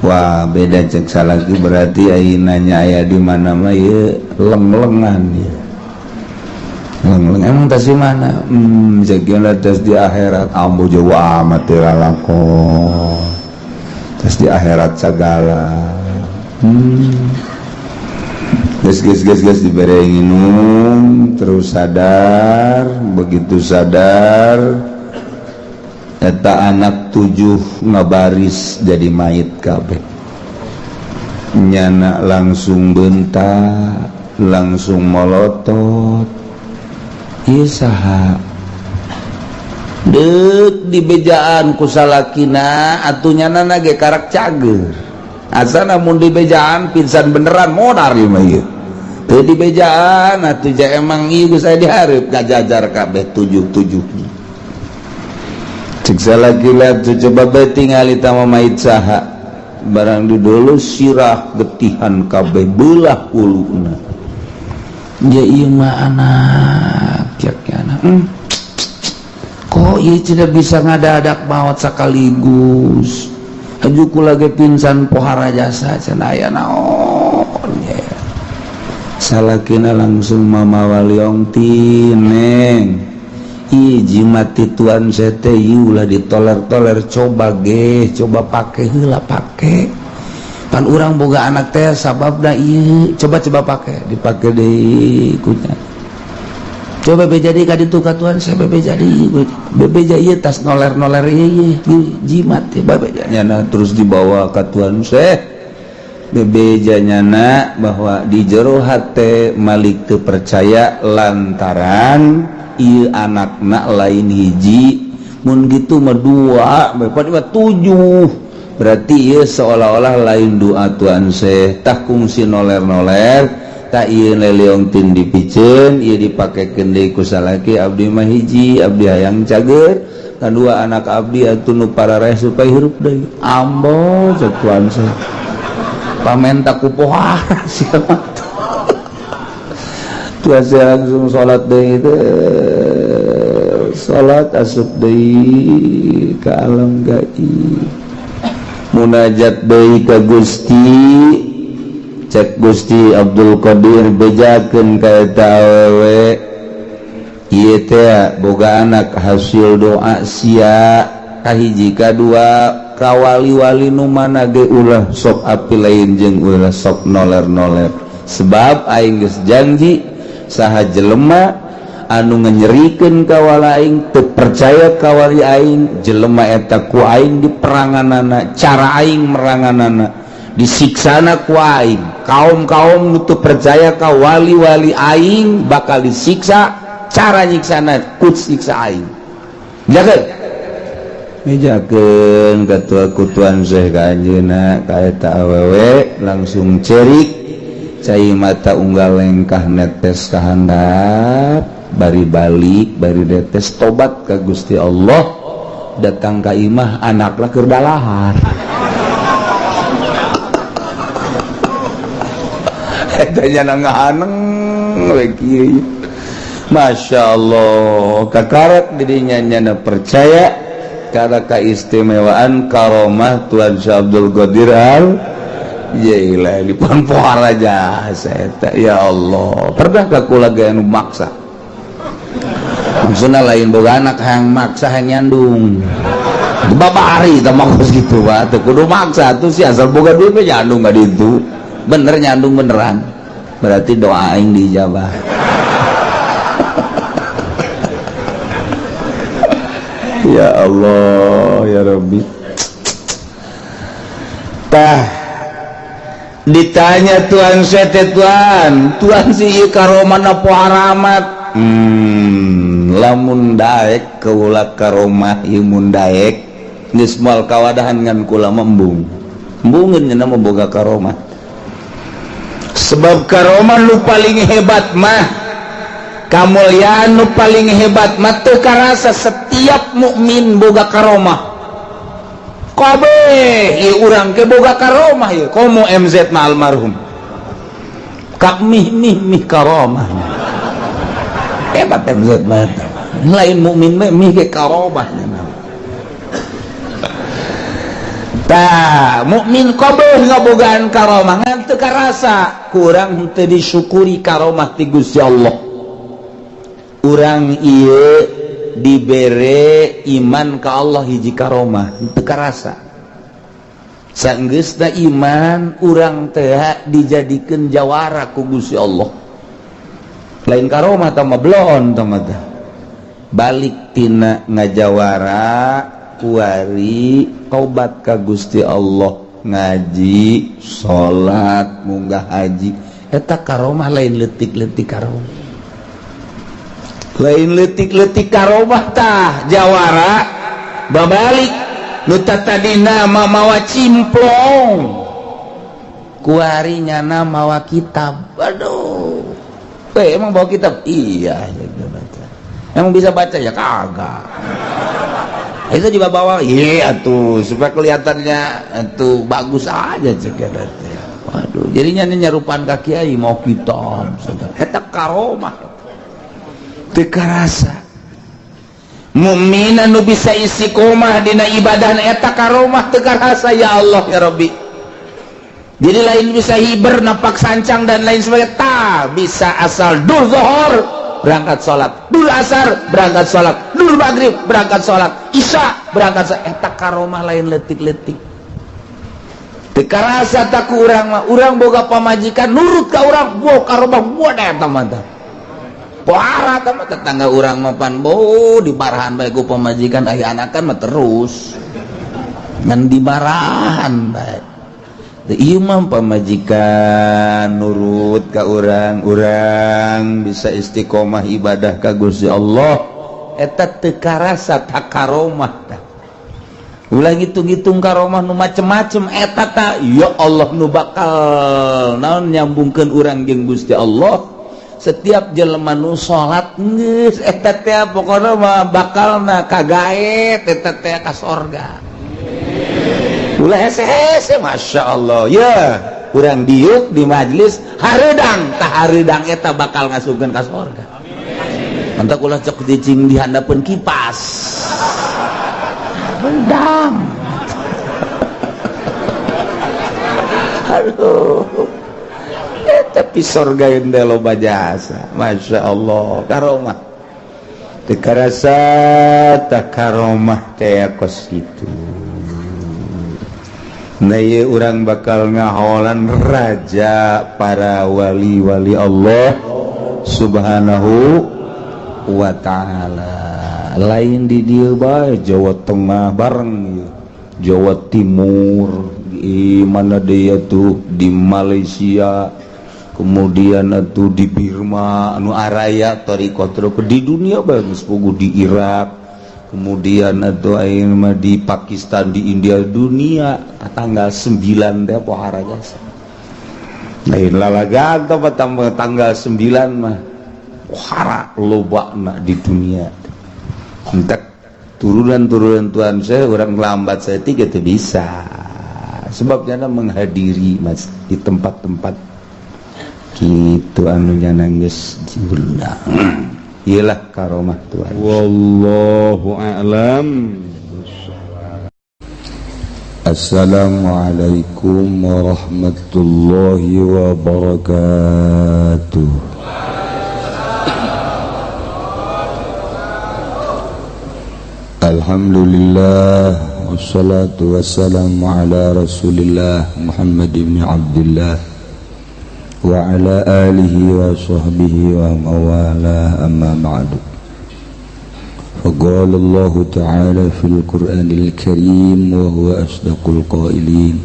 "Wah, beda," cek salaki, "berarti aya nanya aya di mana mah ieu leng-lengan ieu leng-leng. Emang tas di mana?" Cek tas di akhirat." Ambo jauh amat teh lalakon tas di akhirat segala. Geus geus geus geus, dibere nginum terus sadar. Begitu sadar eta anak tujuh ngabaris jadi mayit kabeh. Nyana langsung bentak, langsung molotot, "Ieu saha?" Deuk dibejaan ku salakina atuh, nyana ge karak cager. Asa namun dibejaan pingsan beneran modar ieu mah. Ieu teu dibejaan atuh ja emang ieu geus aya dihareup gajajar kabeh tujuh-tujuh. Cek salaki tuh, "Coba bae tingali tama mayit saha." Barang di dulu sirah getihan kabeh, belah huluna. "Ya ieu mah anak," cek anak. Kok ieu tidak bisa ngadadak maot sekaligus? Aju kula ge pingsan pohara jasa cenah, aya naon ya." Salakina langsung mamawa liontin, "Neng, ih, jimat ti tuan sete ulah ditoler-toler. Coba ge, coba pake heula, pake pan urang boga anak teh sababna ieu. Coba coba pake." Dipake deui kunya, "Coba beja deui ka ditu ka tuan saya, bebeja deui, bebeja ieu tas noler-noler ieu jimat ya bebeja." Nyana terus dibawa ka tuan saya, bebeja nyana bahwa di jero hate Malik teu percaya lantaran ieu anakna lain hiji, mun gitu mah dua, bapak tujuh. Berarti ieu seolah-olah lain doa Tuan Syekh, tah kungsi noler-noler tak ieu leleongtin dipiceun, ieu dipakekeun deui ku salaki. Abdi mah hiji, abdi hayang cager kadua anak abdi atuh nu parareh supaya hirup deui. Ambo, cek Tuan Syekh, pamenta ku pohara sia mah. Tuan Syekh langsung salat deui teh, salat asup deui ka alam gaib, munajat deui ka Gusti. Cek Gusti Abdul Qadir, bejakeun ka eta awewe ieu teh boga anak hasil doa sia. Kahiji, kadua, ka wali-wali nu mana ge ulah sok api lain jeung ulah sok noler-noler, sebab aing geus janji, saha jelema anu nyerikeun ka wali aing, teu percaya ka wali aing, jelema eta ku aing diperanganana, cara aing meranganana, disiksana ku aing. Kaum-kaum nu teu percaya ka wali-wali aing bakal disiksa, cara nyiksana ku siksa aing. Jaga mejakeun ketua kutuan Syekh ka anjeunna, ka eta awewe. Langsung cerik, cai mata unggal lengkah netes ka handap, bari balik bari netes, tobat ka Gusti Allah. Datang ka imah, anaklah keur dalahar. Eta nya ngahaneng we kieu. Masya Allah, kakarak dirinya nyana percaya karena keistimewaan karomah Tuan Syekh Abdul Qadir Al Jailani. Pohon aja saya, ya Allah, pernah ka kula ge anu maksa, maksudna lain boga anak hayang maksa, hayang nyandung. Babari tah mah kos kitu mah teu kudu maksa tuh sih, asal boga duit mah nyandung ka ditu. Bener nyandung beneran, berarti doa aing diijabah. Ya Allah ya Rabbi. Tah ditanya Tuan Syekh, "Tuan, Tuan si ieu karomah pohara amat?" Lamun daek kaula karomah ieu, mun daek geus moal kawadahan ngan kula embung embungeun nya mah boga karomah, sebab karomah nu paling hebat mah, kamulyaan nu paling hebat mah teu karasa. Setiap mukmin boga karomah kabeh. Ieu urang ke boga karomah ieu, komo MZ mah almarhum kak mih mih mih karomah hebat. MZ mah lain mukmin mah mih ke karomah. Tah, mukmin kabeh ngabogaan karomah, ngan teu karasa, kurang teu disyukuri karomah ti Gusti Allah. Urang ieu dibere iman ka Allah hiji karomah, teu karasa. Sanggeusna iman urang teh dijadikeun jawara ku Gusti Allah, lain karomah tah mah, bloon tah mah. Balik tina ngajawara, kuari tobat ka Gusti Allah, ngaji, salat, munggah haji, eta karomah. Lain leutik-leutik karomah, lain leutik-leutik karomah. Tah, jawara babalik nu tadina mawa cimplong, kuari nyana mawa kitab. Aduh, eh, emang bawa kitab? Iya gitu, baca. Emang bisa baca? Ya kagak. Itu juga bawa, iya tuh, supaya kelihatannya itu bagus aja cek. Waduh, jadinya ini nyarupan ka kiai mau kitab. Eta karomah teu karasa. Mukmin anu bisa istiqomah dina ibadah, eta karomah teu karasa. Ya Allah ya Rabbi, jadi lain bisa hiber, napak sancang dan lain sebagainya. Tak bisa, asal dul zuhur berangkat sholat, dul asar berangkat sholat, dul maghrib berangkat sholat, isya berangkat sholat, eta karomah lain letik-letik. Teu karasa tak ku urang mah. Urang boga pamajikan nurut ka urang, bo karomah buat eta mah tah. Pohara tah mah. Tetangga urang mah pan bo dimarahan bae ku pamajikan, aya anakan mah terus ngan dimarahan bae. Ieu mah pamajikan nurut ka urang, urang bisa istiqomah ibadah ka Gusti Allah, eta teu karasa tak karomah tah. Ulah ngitung-ngitung karomah nu macem-macem, eta ta ya Allah nu bakal naon nyambungkeun urang jeung Gusti Allah. Setiap jelema nu salat geus eta teh pokona mah bakalna kagaet eta teh ka sorga. Ulah hese-hese, Masya Allah ya, urang diuk di majelis hareudang tah, hareudang eta bakal ngasupkeun ka sorga. Mantap, ulah cok cicing di handapeun kipas hareudang. Aduh, tapi sorga yang loba jasa, Masya Allah, karomah teu karasa tah, karomah teh kos kitu. Nah, ieu urang bakal ngaholan raja para wali-wali Allah Subhanahu wa ta'ala. Lain di dieu bae, Jawa Tengah bareng ieu. Jawa Timur di mana dia tuh, di Malaysia, kemudian tuh di Birma anu araya thariqah di dunia bagus puguh, di Irak, kemudian atau ayeuna mah di Pakistan, di India, dunia tanggal 9 teh pohara jasa. Lain lalagan teh, tanggal 9 mah pohara lobana di dunia. Entek turunan-turunan Tuhan saya, orang lambat saya tiga tuh bisa sebabnya menghadiri mas di tempat-tempat gitu anu geus diundang. Iyalah karomah Tuhan. Wallahu a'lam. Assalamualaikum warahmatullahi wabarakatuh. Alhamdulillah, wassalatu wassalamu ala Rasulillah Muhammad ibn Abdullah wa ala alihi wa sahbihi wa mawala, amma ba'du. فقال الله تعالى في القرآن الكريم وهو أصدق القائلين: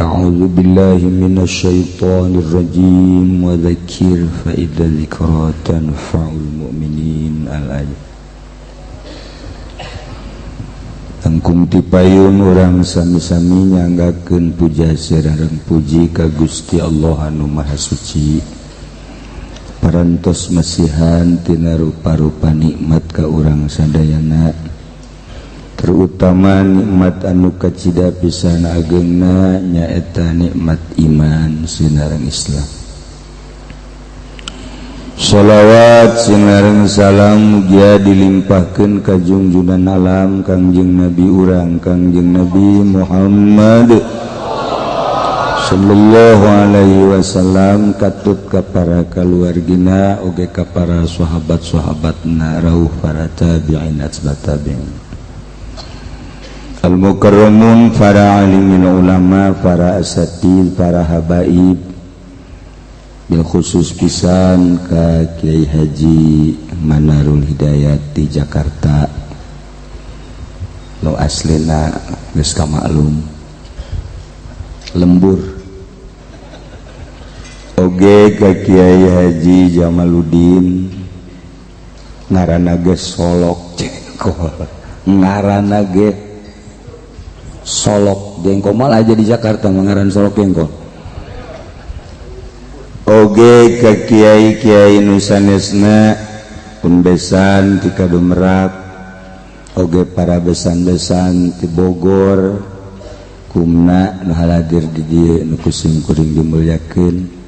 أعوذ بالله من الشيطان الرجيم، وذكر فإذا الذكرى تنفع المؤمنين. الآية. Tangkung tipayun urang sami-sami nyanggakeun puja sareng puji ka Gusti Allah anu Maha Suci, parantos masihan tina rupa-rupa nikmat ka urang sadayana, terutama nikmat anu kacida pisan agengna, nyaeta nikmat iman sinareng Islam. Shalawat sinareng salam mugia dilimpahkeun ka junjunan alam, Kangjeng Nabi urang, Kangjeng Nabi Muhammad sallallahu alaihi wasallam, katut ka para kaluargina oge ka para sahabat-sahabatna, rauh para tabi'in atba tabi'in, al mukarramun, para alimin ulama, para asatid, para habaib, bil khusus pisan ka Kiai Haji Manarul Hidayat di Jakarta, lo aslina geus kamaklum lembur, oge ka Kiai Haji Jamaluddin, ngaranna ge Solok Jengkol, ngaranna ge Solok Jengkol, malah aja di Jakarta ngaran Solok Jengkol, oge ka kiai-kiai nu sanesna pun besan ti Kadumerak, oge para besan-besan ti Bogor kumna nu haladir di dieu nu ku simkuring dimuliakeun.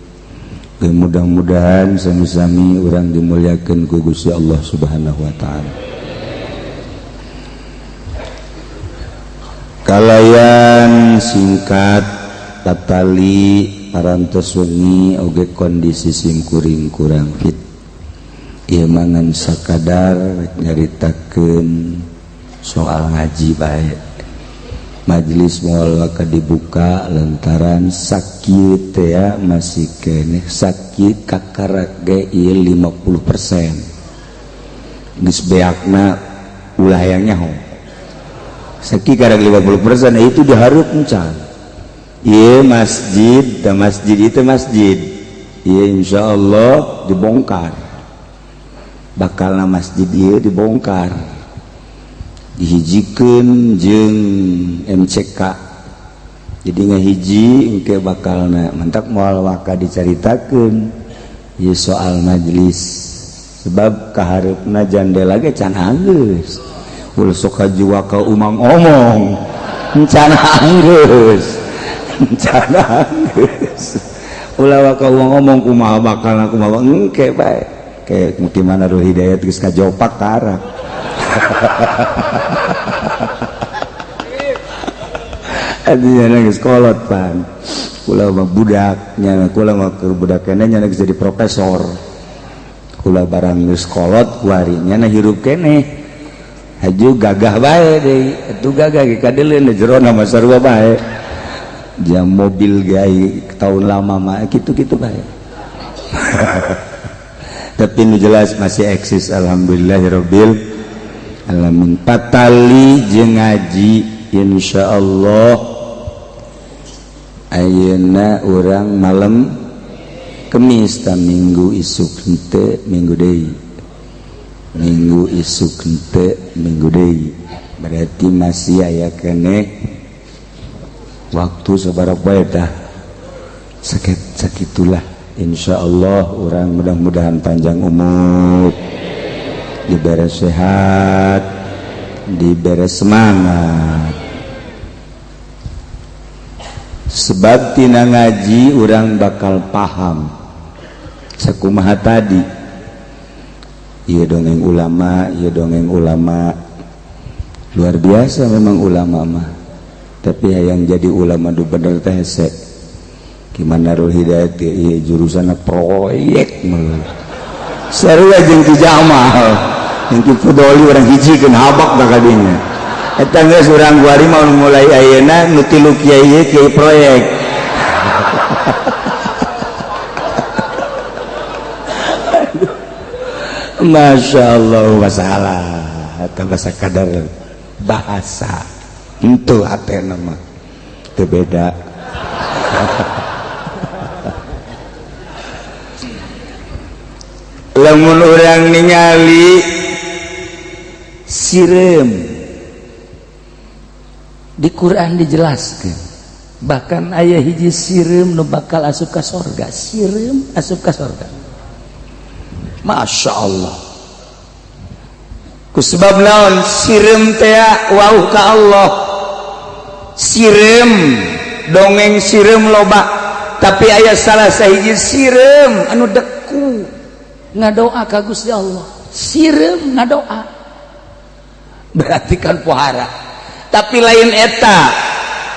Mudah-mudahan sami-sami urang dimuliakeun ku Gusti Allah Subhanahu wa taala. Kalayan singkat patali parantos wengi oge kondisi simkuring kurang fit. Ieu mangan sakadar nyaritakeun soal ngaji bae. Majelis moal waka dibuka lantaran sakit teh masih keneh sakit kakarak ge ieu 50%. Geus beakna ulah hayang nyaho. Sakit karak 50% itu dihareup encan. Ieu masjid, da masjid itu masjid. Ieu insyaallah dibongkar. Bakalna masjid ieu dibongkar. Dihijikeun jeung MCK, jadi ngahiji engke bakalna mantak moal waka dicaritakeun ieu soal majelis, sebab kahareupna jandela ge can anggeus. Ulah sok haju waka umang omong, can anggeus, can anggeus. Ulah waka umang omong kumaha bakalna, kumaha engke bae. Kayak gimana Ruh Hidayat geus kajopak karak. Artinya geus kolot pan. Kula mah budak nya, kula mah keur budak keneh nya geus jadi profesor. Kula barang geus kolot kuari nya hirup keneh. Haju gagah bae deui, atuh gagah ge kadeuleun jerona mah sarua bae. Jam mobil ge tahun lama mah kitu-kitu bae. Tapi nu jelas masih eksis, alhamdulillahirabbil alamin. Patali jeung ngaji insyaallah ayeuna urang malam Kemis ta minggu isuk henteu, minggu deui, minggu isuk henteu, minggu deui, berarti masih aya keneh waktu sabaraha poe tah, sakit sakitulah. Insyaallah urang mudah-mudahan panjang umur, diberi sehat, diberi semangat. Sebab tina ngaji urang bakal paham sakumaha tadi. Ieu dongeng ulama, ieu dongeng ulama luar biasa memang ulama mah. Tapi hayang jadi ulama du bener teh hese. Gimana Ruh Hidayat ieu jurusanna proyek mah. Sarua jeung Ki Jamal, jeung Ki Fudoli urang hijikeun habak da kadinya. Eta geus urang kuari mah mulai ayeuna nu tilu kiai ieu kiai proyek. Masya Allah, masalah eta bahasa kadar bahasa henteu hatena mah teu beda. Lamun urang ningali sireum di Quran dijelaskan, bahkan aya hiji sireum nu bakal asup ka sorga, sireum asup ka sorga. Masya Allah, kusebab naon sireum teh wauh ka Allah. Sireum dongeng sireum loba, tapi aya salah sahiji sireum anu deku ngadoa ka Gusti Allah. Sireum ngadoa berarti kan pohara, tapi lain eta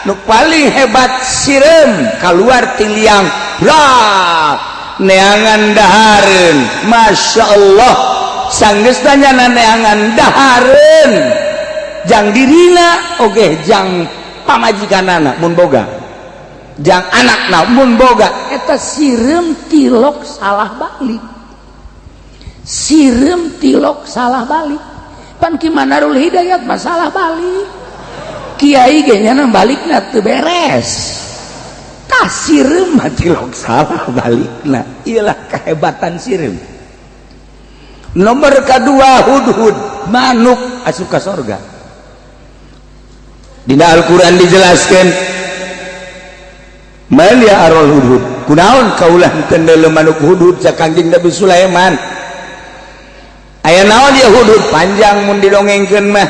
nu paling hebat. Sireum keluar ti liang neangan dahareun. Masya Allah, sanggeus tanyana neangan dahareun jang dirina oge jang pamajikanana mun boga, jang anakna mun boga. Eta sireum tilok salah balik, sireum tilok salah balik. Pan Ki Manarul Hidayat masalah balik, kiai ge nyana balikna teu beres. Tah sireum mah tilok salah balikna. Iyalah kehebatan sireum. Nomor kedua hudhud, manuk asup ka sorga. Dina Al-Qur'an dijelaskan man ya arul hudhud, kunaon kaulah teu manuk hudhud ca Kangjeng Nabi Sulaiman. Aya naon ya hudhud, panjang mun didongengkeun mah.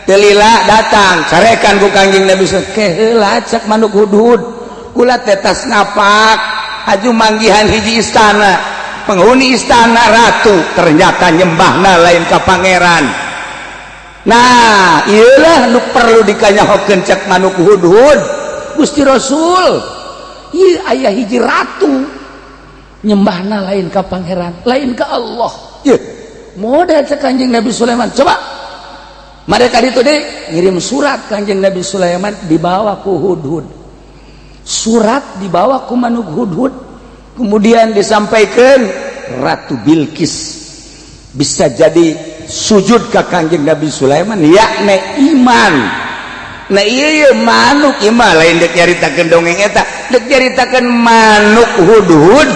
Telila datang carekan ku Kangjeng Nabi Sulaiman, keheula cak manuk hudhud kula tetas ngapak haju manggihan hiji istana, penghuni istana ratu ternyata nyembahna lain ka pangeran. Nah iyalah nu perlu dikanyahokeun cak manuk hudhud. Gusti Rasul, ieu aya hiji ratu nyembahna lain ka pangeran, lain ka Allah. Ieu model cek Kanjeng Nabi Sulaiman. Coba mereka itu deh ngirim surat Kanjeng Nabi Sulaiman dibawa ku hudhud, surat dibawa ku manuk hudhud, kemudian disampaikan Ratu Bilqis bisa jadi sujud ke Kanjeng Nabi Sulaiman, yakni iman. Nah iya manuk iman lain dek nyaritakeun dongeng eta, dek nyaritakeun manuk hudhud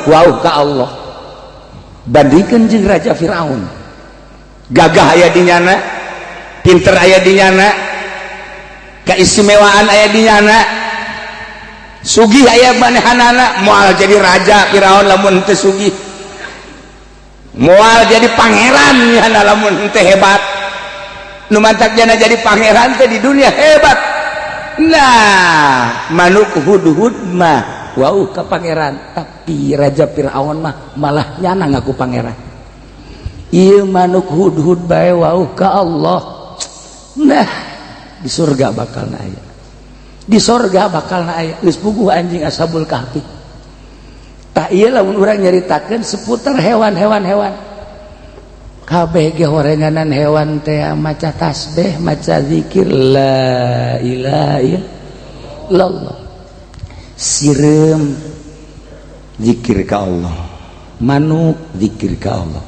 wau ka Allah. Bandingkeun jeung Raja Firaun, gagah aya di nyana. Pinter aya di nyana, keistimewaan aya di nyana, sugih aya manehanana. Moal jadi raja Firaun lamun teu sugih, moal jadi pangeran nyana lamun teu hebat. Nu mantak jana jadi pangeran teh di dunia hebat. Nah, manuk hudhud mah wow ke pangeran, tapi raja Firaun mah malah nyana ngaku pangeran. Ieu manuk hudhud bae wow ka Allah. Nah, di surga bakal aya, di sorga bakal aya. Geus puguh anjing Ashabul Kahfi. Tah, ieu lamun urang nyaritakeun seputar hewan-hewan, hewan kabeh ge horenganan hewan teh maca tasbih, maca zikir la ilaha illallah. Sireum zikir ka Allah, manuk zikir ka Allah,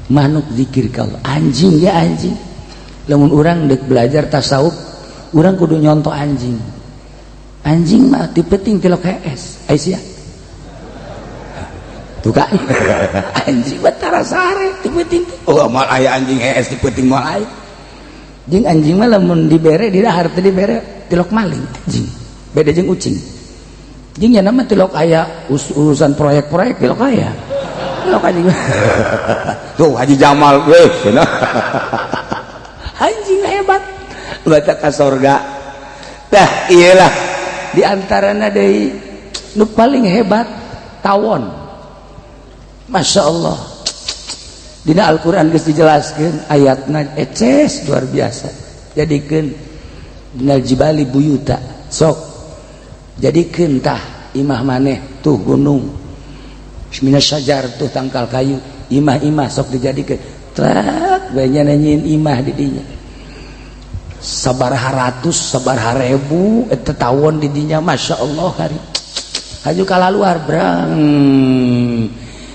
manuk zikir ka Allah, anjing ya anjing. Lamun urang dek belajar tasawuf, urang kudu nyontoh anjing. Anjing mah ti penting tilok hees. Aisyah tuh kan, anjing mah tara sare ti penting. Oh, moal aya anjing hees ti penting, moal aya. Jeung anjing mah lamun dibere di dahar, teu dibere tilok maling anjing. Beda jeung ucing. Jeung nya mah tilok aya urusan proyek-proyek, tilok aya, tilok anjing. Tuh Haji Jamal weh, anjing hebat baca ka sorga. Dah, iyalah, di antarana deui nu paling hebat tawon. Masya Allah, dina Al-Quran geus dijelaskeun ayatna eces luar biasa. Jadikeun minal jibali buyuta, sok jadikeun tah imah maneh tuh gunung, minas syajar tuh tangkal kayu, imah-imah sok dijadikeun truk banyak nanyiin imah di dinya sabaraha ratus, sabaraha ribu eta tawon di dinya. Masya Allah, hari haju kalaluar brang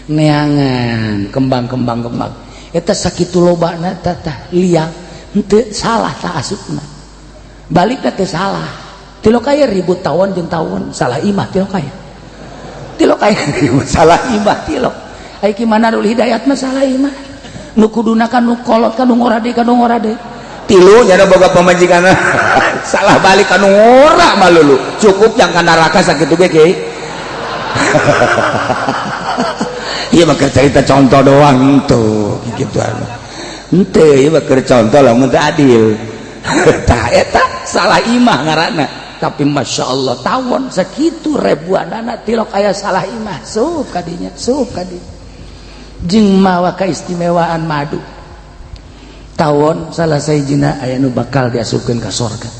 neangan kembang-kembang kembang eta sakitu lobana tah liang henteu salah tah asupna balikna teh salah. Tilok aya ribut tawon jeung tawon salah imah, tilok aya, tilok aya ribut salah imah, tilok aya. Ki Manarul Hidayat mah salah imah, nu kuduna kan nu kolot kan nu ngora deui, kan nu ngora deui. Tilu nyana boga pamajikan, salah balik kan ngora malulu cukup yang ka neraka sakitu ge, Kiai. Iya mah cerita contoh doang tuh gitu, henteu ieu mah contoh lamun teu adil. Tah, eta salah imah ngaranna. Tapi Masya Allah, tawon sakitu ribuan anak tilok aya salah imah, sup kadinya, sup kadinya. Jeung mawa keistimewaan madu tawon salah sahijina aya nu bakal diasupkeun ka sorga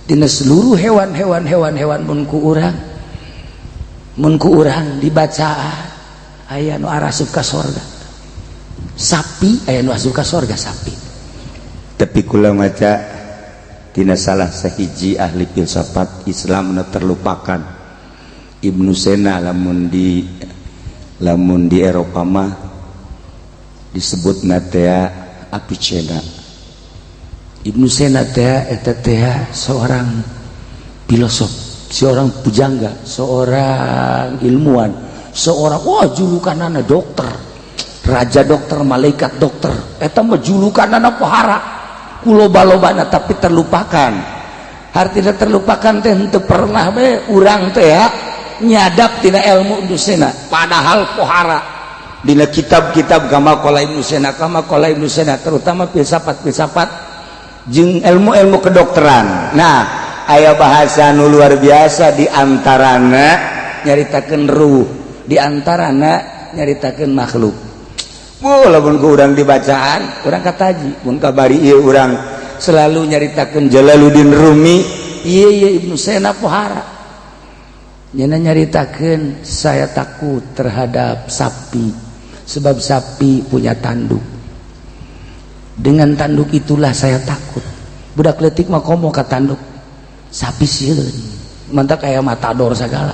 dina seluruh hewan-hewan hewan-hewan. Mun ku urang dibacaan aya nu arasup ka sorga sapi, aya nu asup ka sorga sapi. Tapi kula maca tina salah sahiji ahli filsafat Islam nu terlupakan, Ibnu Sena. Lamun di Eropa mah disebut tea Avicenna. Ibnu Sena teh eta teh seorang filosof, seorang pujangga, seorang ilmuwan, seorang wah julukanana dokter, raja dokter, malaikat dokter. Eta mah julukanana pohara ku loba-lobana, tapi terlupakan. Artinya terlupakan teh henteu pernah be urang teh ya nyadap tina ilmu Ibnu Sina, padahal pohara dina kitab-kitab kama qala Ibnu Sina, kama qala Ibnu Sina, terutama filsafat-filsafat jeung ilmu-ilmu kedokteran. Nah, aya bahasa nu luar biasa, di antarana nyaritakeun ruh, di antarana nyaritakeun makhluk. Bu, lamun ku urang dibacaan, urang kataji mun kabari ieu urang selalu nyaritakeun Jalaluddin Rumi. Ieu ieu Ibnu Sina pohara. Nyana nyaritakeun, saya takut terhadap sapi sebab sapi punya tanduk, dengan tanduk itulah saya takut. Budak leutik mah komo ka tanduk sapi, sieun, mantak kayak matador segala.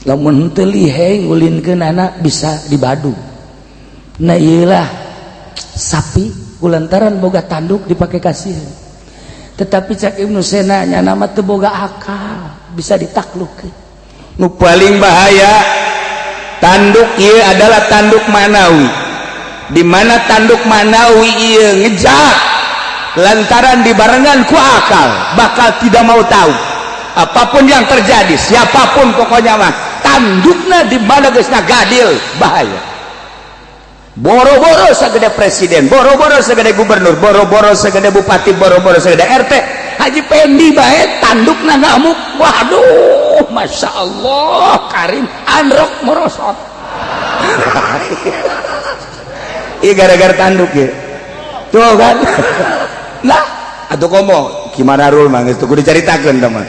Lamun henteu liheng ngulinkeun anak bisa dibadu. Nah, iyalah sapi kulantaran boga tanduk dipakai kasih. Tetapi cak Ibnu Sena, nyana mah teu boga akal, bisa ditaklukkeun. Nu paling bahaya tanduk ieu adalah tanduk manawi. Di mana tanduk manawi ieu ngejak lantaran dibarengan ku akal, bakal tidak mau tahu apapun yang terjadi, siapapun, pokoknya mah tandukna di mana geus gadil bahaya. Boro-boro segede presiden, boro-boro segede gubernur, boro-boro segede bupati, boro-boro segede RT, Haji Pendi bae tandukna ngamuk, waduh, masya Allah karim, androk merosot. Iya, gara-gara tanduk ya tuh kan. Lah atau komo gimana rul mah geus kudu dicaritakeun teman,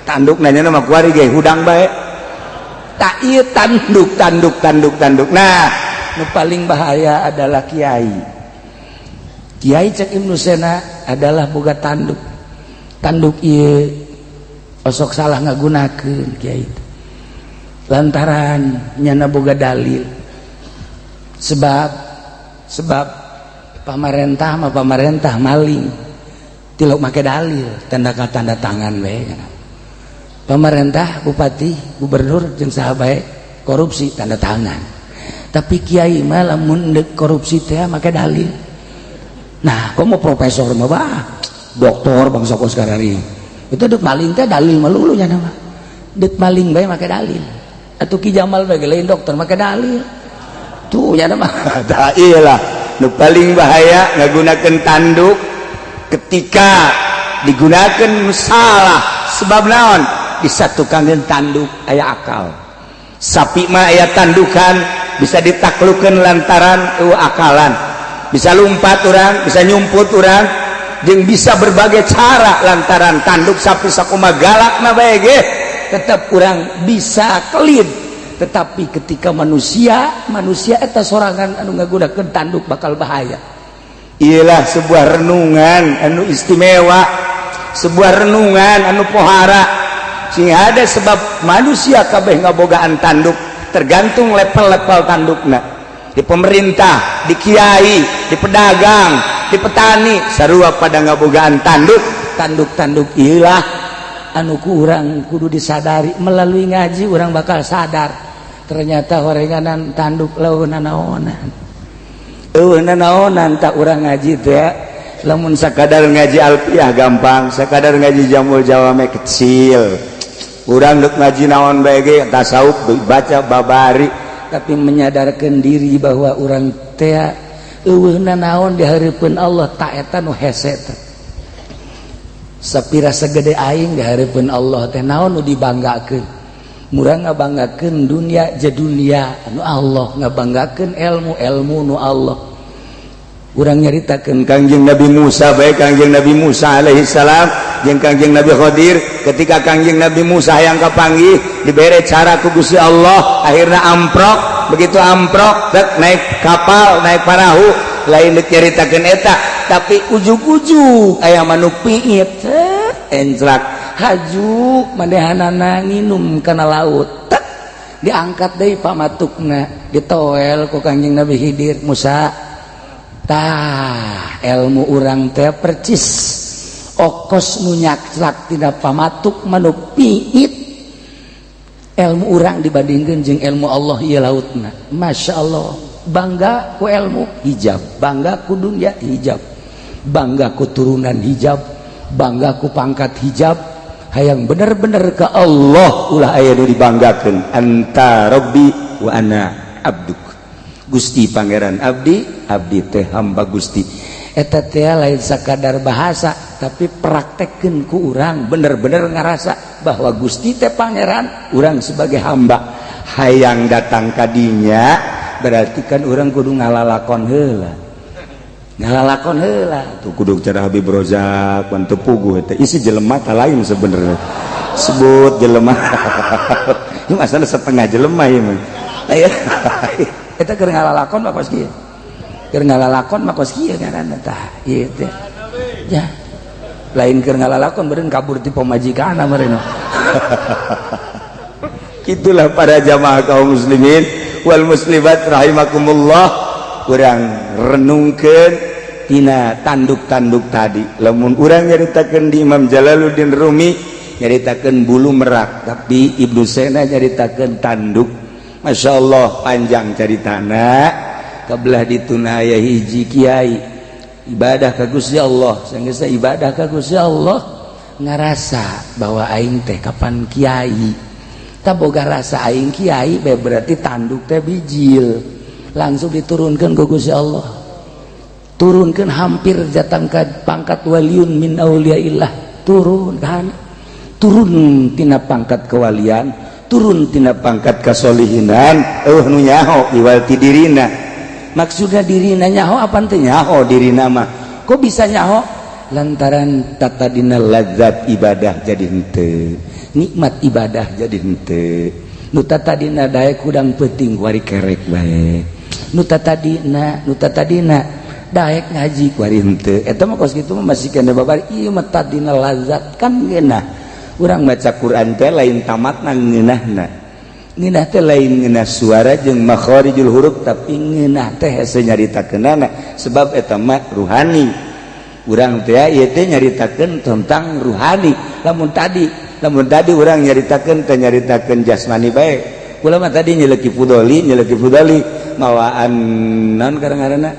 tanduk nanya nama kuari ge hudang bae tak. Iya, tanduk, tanduk, tanduk, tanduk. Nah, nu paling bahaya adalah kiai. Kiai cek Ibnu Sena adalah boga tanduk. Tanduk ieu osok salah ngagunakeun kiai itu lantaran nyana boga dalil, sebab sebab pamarentah mah pamarentah maling tilok make dalil, tanda tanda tangan bae. Pemerintah, bupati, gubernur jeung saha bae korupsi tanda tangan, tapi kiai mah lamun deuk korupsi teh make dalil. Nah, komo profesor mah bah, doktor bangsa kos karari itu deuk maling teh dalil melulu nya mah. Deuk maling bae make dalil atuh. Ki Jamal bae lain dokter make dalil tuh nya mah. Tah, iyalah nu paling bahaya ngagunakeun tanduk ketika digunakan salah. Sebab naon? Bisa tukangin tanduk aya akal. Sapi mah aya tandukan bisa ditaklukan lantaran akalan, bisa lumpat orang, bisa nyumput orang, jeung bisa berbagai cara lantaran tanduk sapi. Sakuma galak na bae ge tetap kurang bisa kelit. Tetapi ketika manusia, manusia eta sorangan anu ngagunakeun tanduk bakal bahaya. Ialah sebuah renungan anu istimewa, sebuah renungan anu pohara sing ada, sebab manusia kabeh ngabogaan tanduk, tergantung level-level tandukna. Di pemerintah, di kiai, di pedagang, di petani, sarua pada ngabogaan tanduk. Tanduk-tanduk ilah anu kurang kudu disadari. Melalui ngaji orang bakal sadar ternyata horenganan tanduk lawan naonan, eueuh naonan. Tak urang ngaji teh lamun sakadar ngaji alfiah gampang, sakadar ngaji jamul jawame kecil. Urang dek ngaji naon bae ge, tasawuf baca babari, tapi menyadarkan diri bahwa urang teh eueuh naon di hareupeun Allah, tak eta nu hese teh. Sapira segede aing di hareupeun Allah teh naon nu dibanggakeun? Murah ngabanggakeun dunia je dunia anu Allah, ngabanggakeun ilmu ilmu nu Allah. Urang nyaritakeun Kangjeng Nabi Musa baik, Kangjeng Nabi Musa alaihi salam jeung Kangjeng Nabi Khadir. Ketika Kangjeng Nabi Musa yang kapanggih, dibere cara ku Gusti Allah, akhirnya amprok. Begitu amprok dek naik kapal, naik parahu, lain dek nyaritakeun eta, tapi ujug-ujug aya manuk piit enclak haju manehanana nginum kana laut. Tek, diangkat deui pamatukna, ditoel ku Kangjeng Nabi Khidir. Musa, tah ilmu urang teh percis okos nu nyakclak tina pamatuk manuk piit. Ilmu urang dibandingkan jeung ilmu Allah ieu lautna. Masya Allah, bangga ku ilmu hijab, bangga ku dunia hijab, bangga ku turunan hijab, bangga ku pangkat hijab. Hayang bener-bener ke Allah, ulah aya nu dibanggakeun. Anta rabbi wa ana abduk. Gusti Pangeran abdi, abdi teh hamba Gusti. Eta teh lain sakadar bahasa, tapi praktekkeun ku urang bener-bener ngarasa bahwa Gusti teh Pangeran, urang sebagai hamba. Hayang datang kadinya berarti kan urang kudu ngalalakon heula, ngalalakon heula tuh kudu cara Habib Rozak. Pan teu puguh teh isi jelema ta lain sebenarnya sebut jelema. Ini masalah setengah jelema ieu mah. Aya eta keur ngalalakon mah kos kieu, keur ngalalakon mah kos kieu ngaranna. Tah, ieu teh ya lain keur ngalalakon, beureun kabur ti pamajikan meureun. Itulah para jamaah kaum muslimin wal muslimat rahimakumullah, urang renungkeun tina tanduk-tanduk tadi. Lamun urang nyaritakeun di Imam Jalaluddin Rumi nyaritakeun bulu merak, tapi Ibnu Sena nyaritakeun tanduk. Masya Allah, panjang caritana. Kabelah dituna aya hiji kiai ibadah ka Gusti Allah. Sanggeus ibadah ka Gusti Allah, ngarasa bahwa aing teh kapan kiai. Tak boga rasa aing kiai bae, berarti tanduk teh bijil. Langsung diturunkan ke Gusti Allah, turunkan hampir datang ke pangkat waliun min auliyaillah. Turun kan, turun tina pangkat kewalian, turun tina pangkat kasolihinan. Nu nyaho iwal ti dirina. Maksudnya dirina nyaho apa teh? Nyaho dirina mah. Kok bisa nyaho? Lantaran tata dina lazat ibadah jadi henteu, nikmat ibadah jadi henteu. Nu tadina daek hudang peuting, kuari kerek bae. Nu tadina daek ngaji, kuari henteu. Eta mah kos kitu mah masih kena babar. Ieu mah tadina lazat kan ngeunah. Urang maca Quran teh lain tamatna ngeunahna. Ngeunah teh lain ngeunah suara jeung makharijul huruf, tapi ngeunah teh hese nyaritakeunana, sebab eta mah ruhani. Urang teh ieu teh nyaritakeun tentang ruhani. Lamun tadi urang nyaritakeun teh nyaritakeun jasmani bae. Kula mah tadi nyeleki fudoli, nyeleki fudoli mawaan naon kadang-kadang,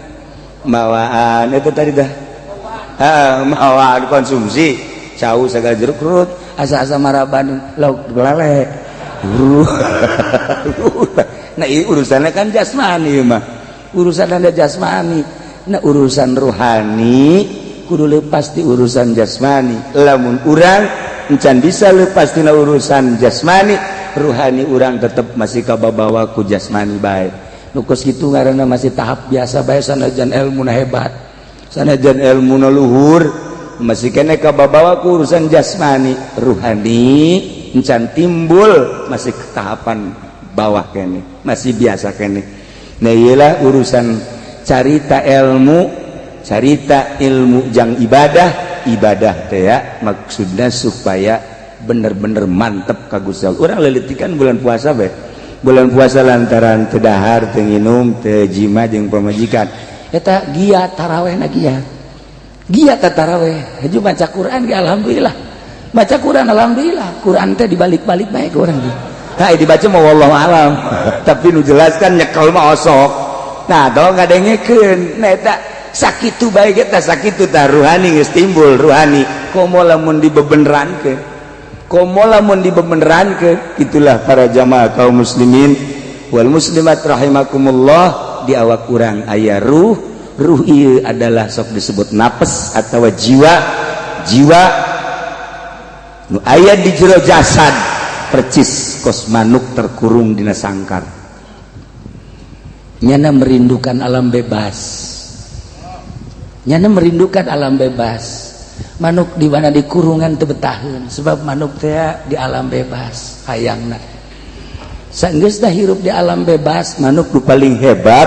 mawaan itu tadi dah, mawaan konsumsi cau segala jeruk rut asa-asa maraban lauk lele. Nah, ini urusannya kan jasmani mah, urusan anda jasmani. Nah, urusan ruhani kudu lepas di urusan jasmani. Lamun urang encan bisa lepas tina urusan jasmani, ruhani urang tetep masih kababawa ku jasmani bae. Nu kos kitu ngaranna masih tahap biasa bae. Sanajan ilmu hebat, sanajan ilmu luhur, masih kene kababawa ku urusan jasmani. Ruhani encan timbul, masih tahapan bawah kene, masih biasa kene. Nah, iyalah urusan carita ilmu, carita ilmu jang ibadah. Ibadah teh ya maksudnya supaya bener-bener mantep ka Gusti Allah. Urang lelitikan bulan puasa bae. Bulan puasa lantaran teu dahar, teu nginum, teu jima jeung pamajikan, eta giat taraweh na, giat giat taraweh, haju baca Quran ge. Alhamdulillah baca Quran, alhamdulillah Quran teh dibalik-balik bae ke urang. Nah, dibaca mau wallahu alam, tapi nu jelas kan nyekel mah osok. Nah, dong ngadengekeun. Nah, eta sakitu bae ge tah, sakitu tah ruhani geus timbul ruhani. Komo lamun dibebenerankeun, komo lamun dibebenerankeun. Itulah para jamaah kaum muslimin wal muslimat rahimakumullah, di awak urang aya ruh. Ruh ieu adalah sok disebut nafas atau jiwa. Jiwa nu aya di jero jasad, percis kos manuk terkurung dina sangkar, nyana merindukan alam bebas, nyana merindukan alam bebas. Manuk di mana di kurungan teu betaheun, sebab manuk teh di alam bebas hayangna. Sanggeus dah hirup di alam bebas, manuk nu paling hebat,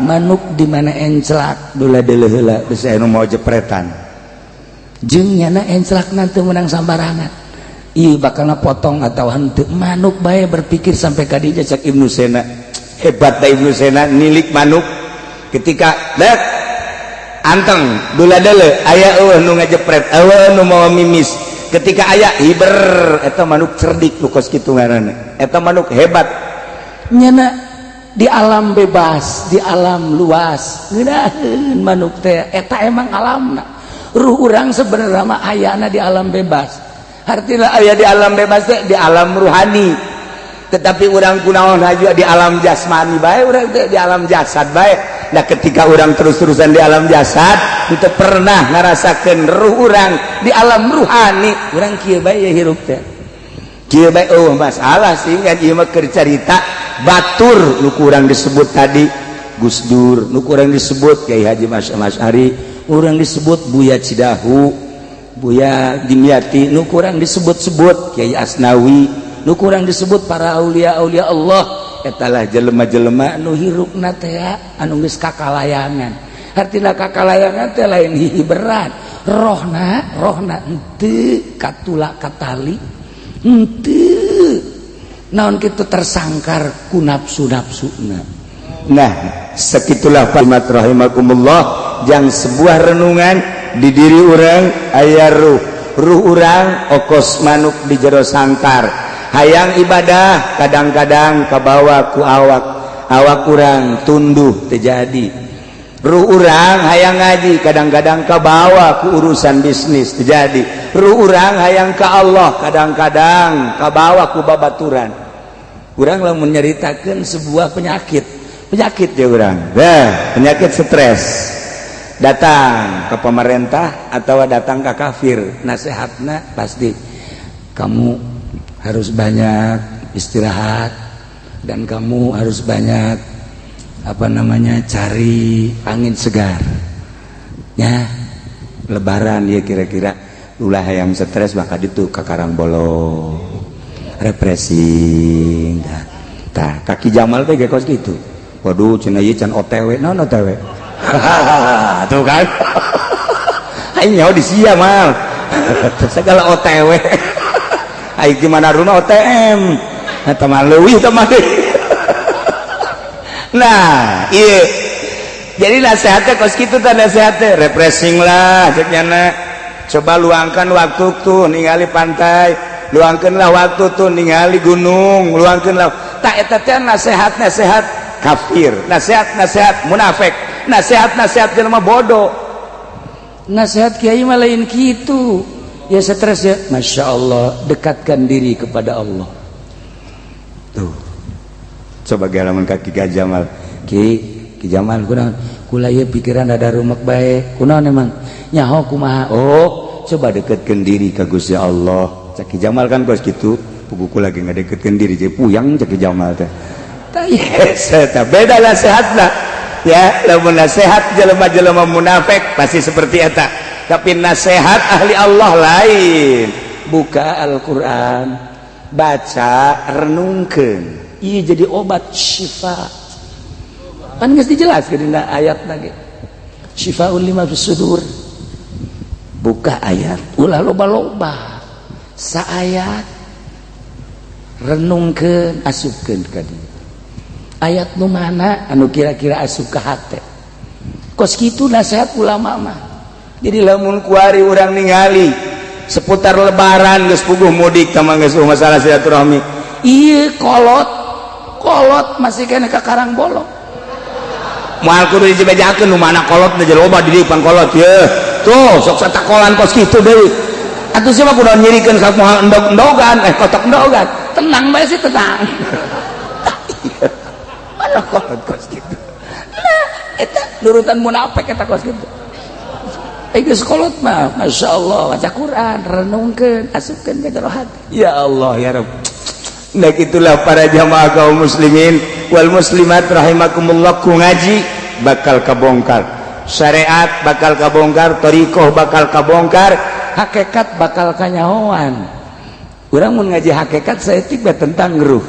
manuk di mana enclak dula deuleu heula bisa anu mau jepretan jeung nyana enclak nanti menang sambarangan. Ieu bakal potong atau henteu. Manuk bae berpikir sampai ka dinya. Cak Ibnu Sena, hebat da Ibnu Sena nilik manuk. Ketika dek anteng dula deuleu, aya eueuh nu ngajepret, eueuh nu mawa mimis. Ketika aya hiber, eta manuk cerdik. Nu kos kitu ngaranna, eta manuk hebat. Nyana di alam bebas, di alam luas ngeunaheun manuk teh. Eta emang alamna. Ruh urang sebenarnya mah ayana di alam bebas. Artinya aya di alam bebas teh di alam ruhani, tetapi urang kunaon aja di alam jasmani bae, urang teh di alam jasad bae. Nah, ketika urang terus-terusan di alam jasad, itu pernah ngerasakan ruh urang di alam ruhani. Urang kieu bae ya hirup teh, kieu bae. Oh, masalah sih kan ieu mah keur carita batur. Nu kurang disebut tadi Gus Dur, nu kurang disebut Kiai Haji Mas Asy'ari, urang disebut Buya Cidahu, Buya Dimyati, nu kurang disebut-sebut Kiai Asnawi, nu kurang disebut para aulia-aulia Allah. Etalah jelema-jelema nu hirupna teh anu geus kakalayangan. Artina kakalayangan teh lain hihi berat rohna, rohna henteu katula katali, henteu naon kitu tersangkar ku nafsu-nafsuna. Nah, segitulah kalimat rahimakumullah yang sebuah renungan di diri urang aya ruh. Ruh urang okos manuk di jero sangkar, hayang ibadah, kadang-kadang kabawa ku awak. Awak kurang tunduh terjadi, ruh urang hayang ngaji kadang-kadang kabawa ku urusan bisnis terjadi. Ruh urang hayang ke Allah kadang-kadang kabawa ku babaturan. Urang lamun menyeritakan sebuah penyakit, penyakit ya urang, nah, penyakit stres datang ke pemerintah atau datang ke kafir, nasihatnya pasti kamu harus banyak istirahat dan kamu harus banyak, apa namanya, cari angin segar ya. Lebaran ya, kira-kira ulah yang stres maka itu ke Karangbolong refreshing. Tah, ka Ki Jamal teh kos gitu. Waduh, cenah ieu can OTW. Naon OTW? Tuh kan, aing nyaho di sia mal segala OTW. Aing gimana rumah OTM eta mah leuwih teh mah. Nah, iya, jadi nasihatnya kos kitu teh, nasihatnya refreshing lah cek nyana. Coba luangkan waktu tuh ningali pantai, luangkanlah waktu tuh ningali gunung, luangkanlah. Tak, eta teh nasihat nasihat kafir, nasihat nasihat munafik, nasihat nasihat jelema bodoh. Nasihat kiai mah lain kitu ya. Stres ya, Masya Allah, dekatkan diri kepada Allah. Tuh, coba galaman kaki Ki Jamal. Ki, Ki Jamal, kunaon kula ieu pikiran ada rumek bae? Kunaon emang? Nyaho kumaha? Oh, coba dekatkan diri ke Gusti Allah, cek Ki Jamal kan kos gitu. Puguku lagi ngedeketkan diri jadi puyang, cek Ki Jamal teh. Tah, yes, eta beda nasihatna ya. Lamun nasihat jelema-jelema munafik pasti seperti eta, tapi nasihat ahli Allah lain. Buka Al-Quran, baca, renungkan. Iya, jadi obat syifa kan geus dijelaskeun dina ayat lagi, syifaun lima fis sudur. Buka ayat, ulah loba-loba, saayat, renungkeun, asupkeun ka dieu ayat nu mana anu kira-kira asup ka hate. Kos kitu nasihat ulama mah. Jadi lamun kuari urang ningali seputar Lebaran geus puguh mudik tama geus masalah silaturahmi. Iya, kolot kolot masih kena ke Karangbolong. Moal kudu dibejakeun nu mana kolot teh, loba di dieu kolot ye. Tuh sok satakolan kos kitu deui atuh. Siapa kudu nyirikeun ka moal endog-endogan, eh, kotok endogan. Tenang bae sih, tenang. Mana kolot kos kitu? Nah, eta nurutan munafik eta kos kitu. Geus kolot mah, Masya Allah, baca Quran, renungkeun, asupkeun ke jero hati. Ya Allah, ya Rabb. Nah, itulah para jamaah kaum muslimin wal muslimat rahimakumullah, ku ngaji bakal kabongkar syariat, bakal kabongkar thoriqoh, bakal kabongkar hakikat, bakal kanyahoan. Urang mun ngaji hakikat saeutik bae tentang ruh,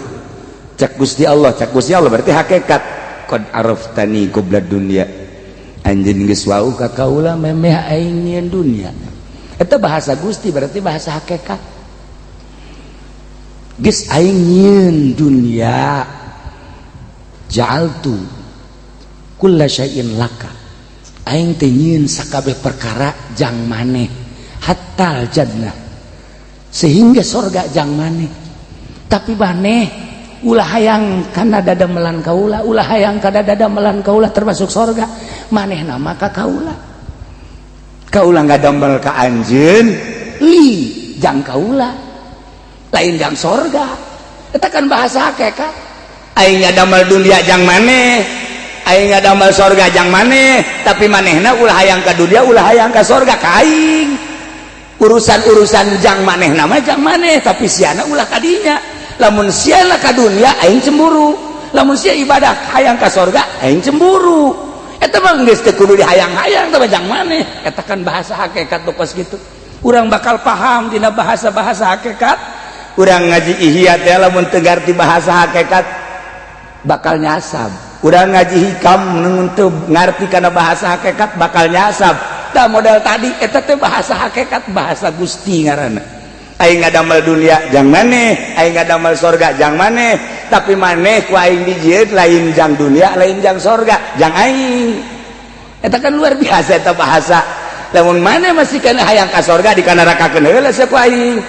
cak Gusti Allah, cak Gusti Allah berarti hakikat, qad araftani qabla dunya, anjeun geus wau ka kaula memeh aing nyieun dunya. Eta bahasa Gusti, berarti bahasa hakikat. Geus aing nyieun dunya, ja'altu kulla syai'in laka, aing teh nyieun sakabeh perkara jang maneh, hatta jannah, sehingga sorga jang maneh. Tapi maneh ulah hayang kana dadamelan kaula, ulah hayang kana dadamelan kaula, termasuk sorga. Maneh nama ka kaula. Kaula ngadamel ka anjeun. Li jang kaula, lain jang sorga. Eta kan bahasa hakikat. Aing ngadamel dunia jang maneh, aing ngadamel sorga jang maneh, tapi manehna ulah hayang ka dunia, ulah hayang ka sorga ka aing. Urusan-urusan jang maneh nama jang maneh, tapi siana ulah kadinya. Lamun siana ka dunia, aing cemburu. Lamun sia ibadah hayang ka sorga, aing cemburu. Eta mah geus teu kudu dihayang-hayang, teh jang maneh. Eta kan bahasa hakikat tuh kos gitu. Urang bakal paham dina bahasa-bahasa hakikat. Urang ngaji Ihya teh lamun teu ngarti bahasa hakikat bakal nyasab. Urang ngaji Hikam mun teu ngarti kana bahasa hakikat bakal nyasab. Dah modal tadi eta teh bahasa hakikat, bahasa Gusti ngaranna. Aing ngadamel dunia jang maneh, aing ngadamel sorga jang maneh, tapi maneh ku aing dijieun lain jang dunia, lain jang sorga, jang aing. Eta kan luar biasa eta bahasa. Lamun maneh masih kana hayang ka sorga, dikanarakakeun heula sia ku aing.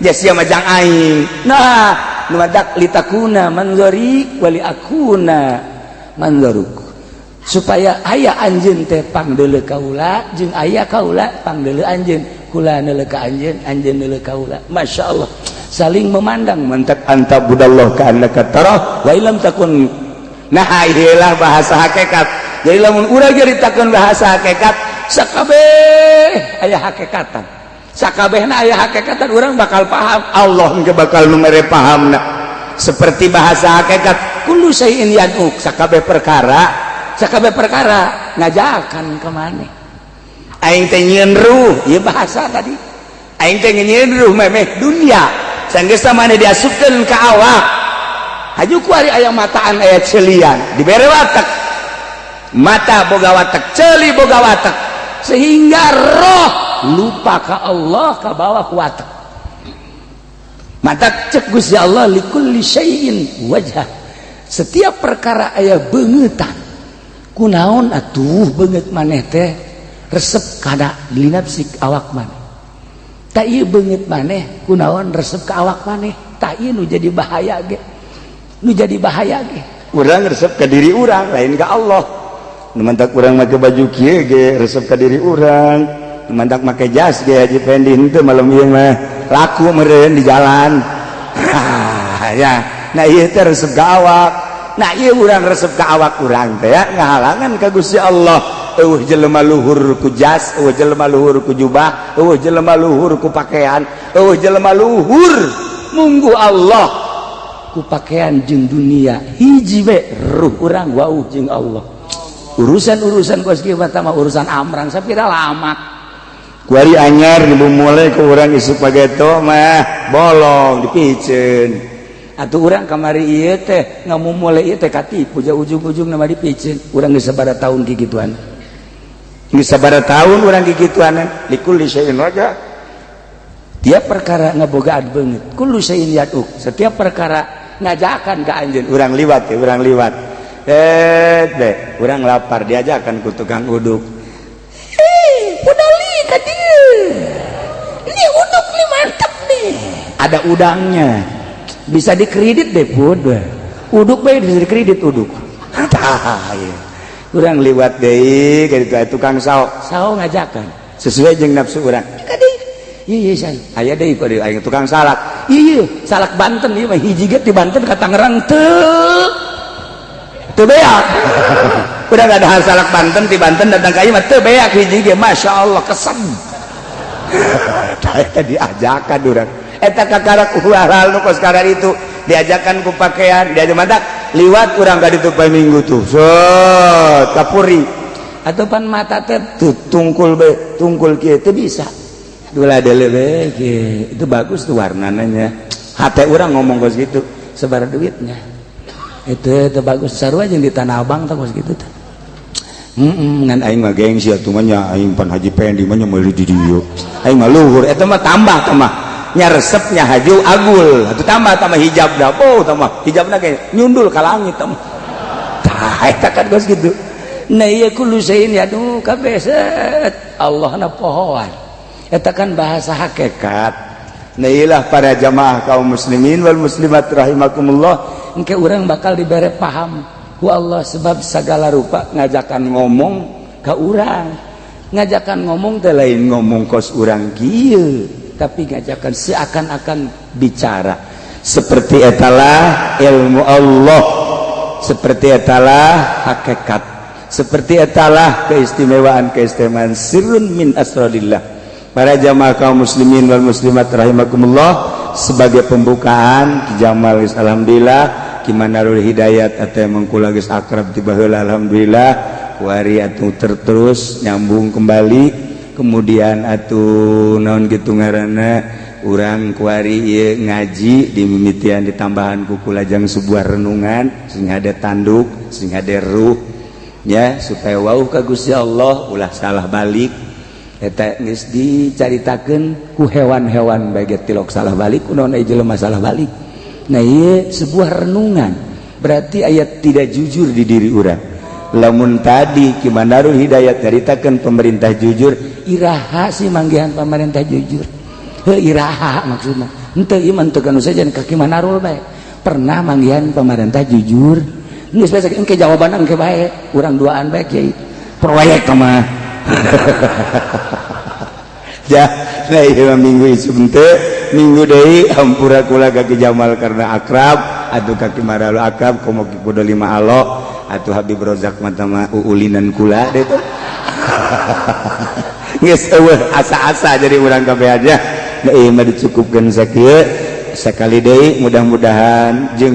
Ja sia mah jang aing. Nah, Nu matak litakuna manzori wali akuna manzoruk, supaya aya anjeun teh pangdeuleu kaula jeung aya kaula pangdeuleu anjeun, kula neuleu ka anjeun, anjeun neuleu kaula. Masya Allah, saling memandang. Mantak anta'budallah ka'annaka tarah wa illam takun. Nah, inilah bahasa hakikat. Jadi lamun urang nyaritakeun bahasa hakikat, sakabeh aya hakikatan, sakabehna aya hakikatan, urang bakal paham. Allah engke bakal nu mere pahamna. Seperti bahasa hakikat, kullu syai'in yad'uk, sakabeh perkara, sakabeh perkara ngajakan ke maneh. Aing teh nyieun ruh, ieu bahasa tadi. Aing teh nyieun ruh memeh dunia, sanggeus maneh diasupkeun ka awak, haju kuari aya mataan, aya celian, dibere watak, mata boga watak, celi boga watak, sehingga roh lupa ka Allah, ka bawah watak. Mata cek Gusti Allah, likulli syai'in wajah, setiap perkara aya beungetan. Kunaon atuh beungeut maneh teh resep kana linapsik awak maneh? Tak ieu beungeut maneh kunaon resep ka awak maneh? Tak ieu nu jadi bahaya ge, nu jadi bahaya ge. Urang resep ke diri urang, lain ke Allah. Nu mantak urang make baju kieu ge resep ke diri urang. Nu mantak make jas ge, Haji Pendi henteu malam ieu mah laku meureun di jalan ya. Nah, ieu teh resep ka awak. Nah, ieu urang resep ka awak urang teh ya ngahalangan ka Gusti Allah. Eueuh jelema luhur ku jas, eueuh jelema luhur ku jubah, eueuh jelema luhur ku pakaian, eueuh jelema luhur munggu Allah ku pakaian jeung dunia. Hiji we ruh urang wau jeung Allah. Urusan-urusan kos kieu mah urusan amrang sapira lama. Kuari anyar dimulai ku urang isuk pageto mah bolong dipiceun. Atuh urang kamari ieu teh ngamumule ieu teh katipu ja, ujung-ujung nama dipiceun. Urang geus sabaraha tahun kikituan. Geus sabaraha tahun urang kikituan. Likulli syai'in wajah. Tiap perkara ngabogaan beungeut. Kullu syai'in yad'uk, setiap perkara ngajakan ka anjeun. Urang liwat ya, urang liwat, eh deh urang lapar, diajakan ku tukang uduk. Eh, pudali ka dieu, ini uduk nih mantap nih, ada udangnya, bisa dikredit deh. Pud uduk bae bisa dikredit uduk. Tah ieu urang liwat deui ka ditu, tukang sao. Sao ngajakan. Sesuai jeung nafsu urang. Ka dieu, iya iya, aya deui ku aing tukang salak. Iya, salak Banten ieu mah, hiji ge ti Banten ka Tangerang teu teu beak. Udah gak ada salak Banten, ti Banten datang ka ieu mah teu beak hiji ge. Masya Allah, kesem. Tah, eta diajakan urang eta kakarak hal nu kos itu, diajakan ku pakaian, diajak. Mantak liwat urang ka ditu poe Minggu tuh, set kapuri. Atau pan mata teh tuh tungkul be, tungkul kieu teu bisa. Dula deuleu be itu bagus tuh warnanya, hate urang ngomong kos gitu. Sebar duitnya itu bagus, sarua jeung di Tanah Abang tah kos kitu teh. Ngan aing mah gengsi atuh mah nya, aing pan Haji Pendi mah nya meuli di dieu, aing mah luhur. Eta mah tambah tambah nya resepnya haju agul atuh, tambah tambah hijab dah. Oh, tambah hijabna kayak nyundul ka langit tambah. Tah, eta kan kos kitu. Nah, ieu kullu syai'in yad'u, kabeh set Allah na pohoan. Eta kan bahasa hakikat. Nah, iyalah para jamaah kaum muslimin wal muslimat rahimakumullah. Engke urang bakal dibere paham ku Allah, sebab segala rupa ngajakan ngomong ke urang. Ngajakan ngomong teh lain ngomong kos urang kieu, tapi ngajakan seakan-akan bicara. Seperti etalah ilmu Allah, seperti etalah hakikat, seperti etalah keistimewaan-keistimewaan, sirrun min asrarillah. Para jamaah kaum muslimin wal muslimat rahimakumullah, sebagai pembukaan, Ki Jamal geus alhamdulillah, Ki Manarul Hidayat atau emang kula geus akrab ti baheula, alhamdulillah. Kuari atuh terus nyambung kembali, kemudian atuh naon gitu ngaranna, urang kuari ieu ngaji di mimitian ditambahan ku kulajang sebuah renungan sing ada tanduk, sing ada ruh ya, supaya wauh ka Gusti Allah, ulah salah balik. Eta geus dicaritakeun ku hewan-hewan bae tilok salah balik, kunaon aya jelema salah balik? Nah, ieu sebuah renungan, berarti ayat tidak jujur di diri urang. Lamun tadi Ki Manarul Hidayat caritakeun pemerintah jujur, iraha sih manggihan pemerintah jujur? Heuh, iraha maksudna? Henteu, ieu mah teu kanu saja ka Ki Manarul bae. Pernah manggihan pemerintah jujur? Geus biasa, engke jawaban engke bae, urang duaan bae, Kiai. Proyek mah. Ya, nah, ieu minggu isuk teu, minggu deui. Hampura kula ka Ki Jamal karena akrab atuh, ka Ki Maralu akrab, komo Ki Kudo lima alo atuh. Habib Rozak mah mah uulinan kula deh tuh. Geus eueuh asa-asa jadi urang kabeh aja. Nah, ieu mah dicukupkeun sakieu. Sekali deui, mudah-mudahan jeung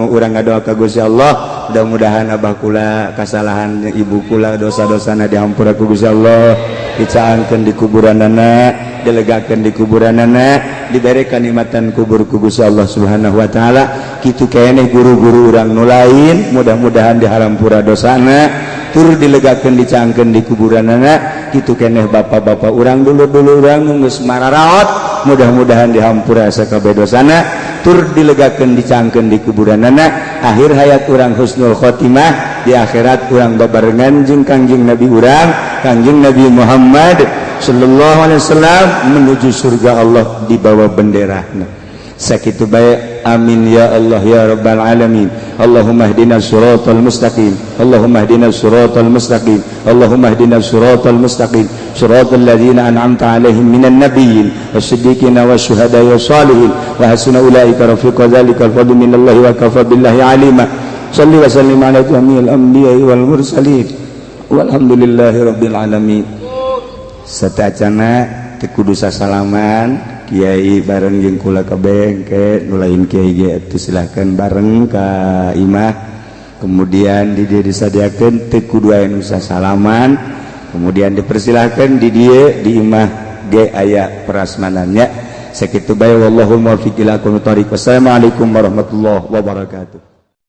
urang ngadoa ka Gusti Allah, mudah-mudahan abah kula, kasalahan ibu kula, dosa-dosana dihampura ku Gusti Allah, dicaangkeun di kuburanana, dilegakeun di kuburanana, diberi kanikmatan kubur ku Gusti Allah Subhanahu wa taala. Kitu keneh guru-guru urang nu lain, mudah-mudahan dihampura dosana tur dilegakeun, dicaangkeun di kuburanana. Kitu keneh bapak-bapak urang, dulu-dulu urang nu geus mararaot, mudah-mudahan dihampura sakabeh dosana tur dilegakeun, dicaangkeun di kuburanana. Akhir hayat urang husnul khotimah, di akhirat urang babarengan jeung Kangjeng Nabi urang, Kangjeng Nabi Muhammad sallallahu alaihi wasallam, menuju surga Allah di bawah bendera. Sakitu bae. Amin ya Allah ya rabbal alamin. Allahumma hdina siratal mustaqim, Allahumma hdina siratal mustaqim, Allahumma hdina siratal mustaqim, siratal ladzina an'amta alaihim minan nabiyyin wasiddiqina wasyuhada'i wassalihin wa hasuna ulaika rafiqa. Dzalikal fadlu minallahi wa kafa billahi alima. Salli wa sallim ala jami'il anbiya'i wal mursalin, walhamdulillahi rabbil alamin. Satacana teu kudu sasalaman. Kiai bareng jeung kula kabeh ke nu lain kiai ge atuh silahkan bareng ka imah. Kemudian di dieu disadiakeun, teu kudu aya nu sasalaman. Kemudian dipersilahkan di dieu, di imah ge aya prasmanannya. Sakitu bae, wallahu muwaffiq ila aqwamit thoriq. Wassalamualaikum warahmatullahi wabarakatuh.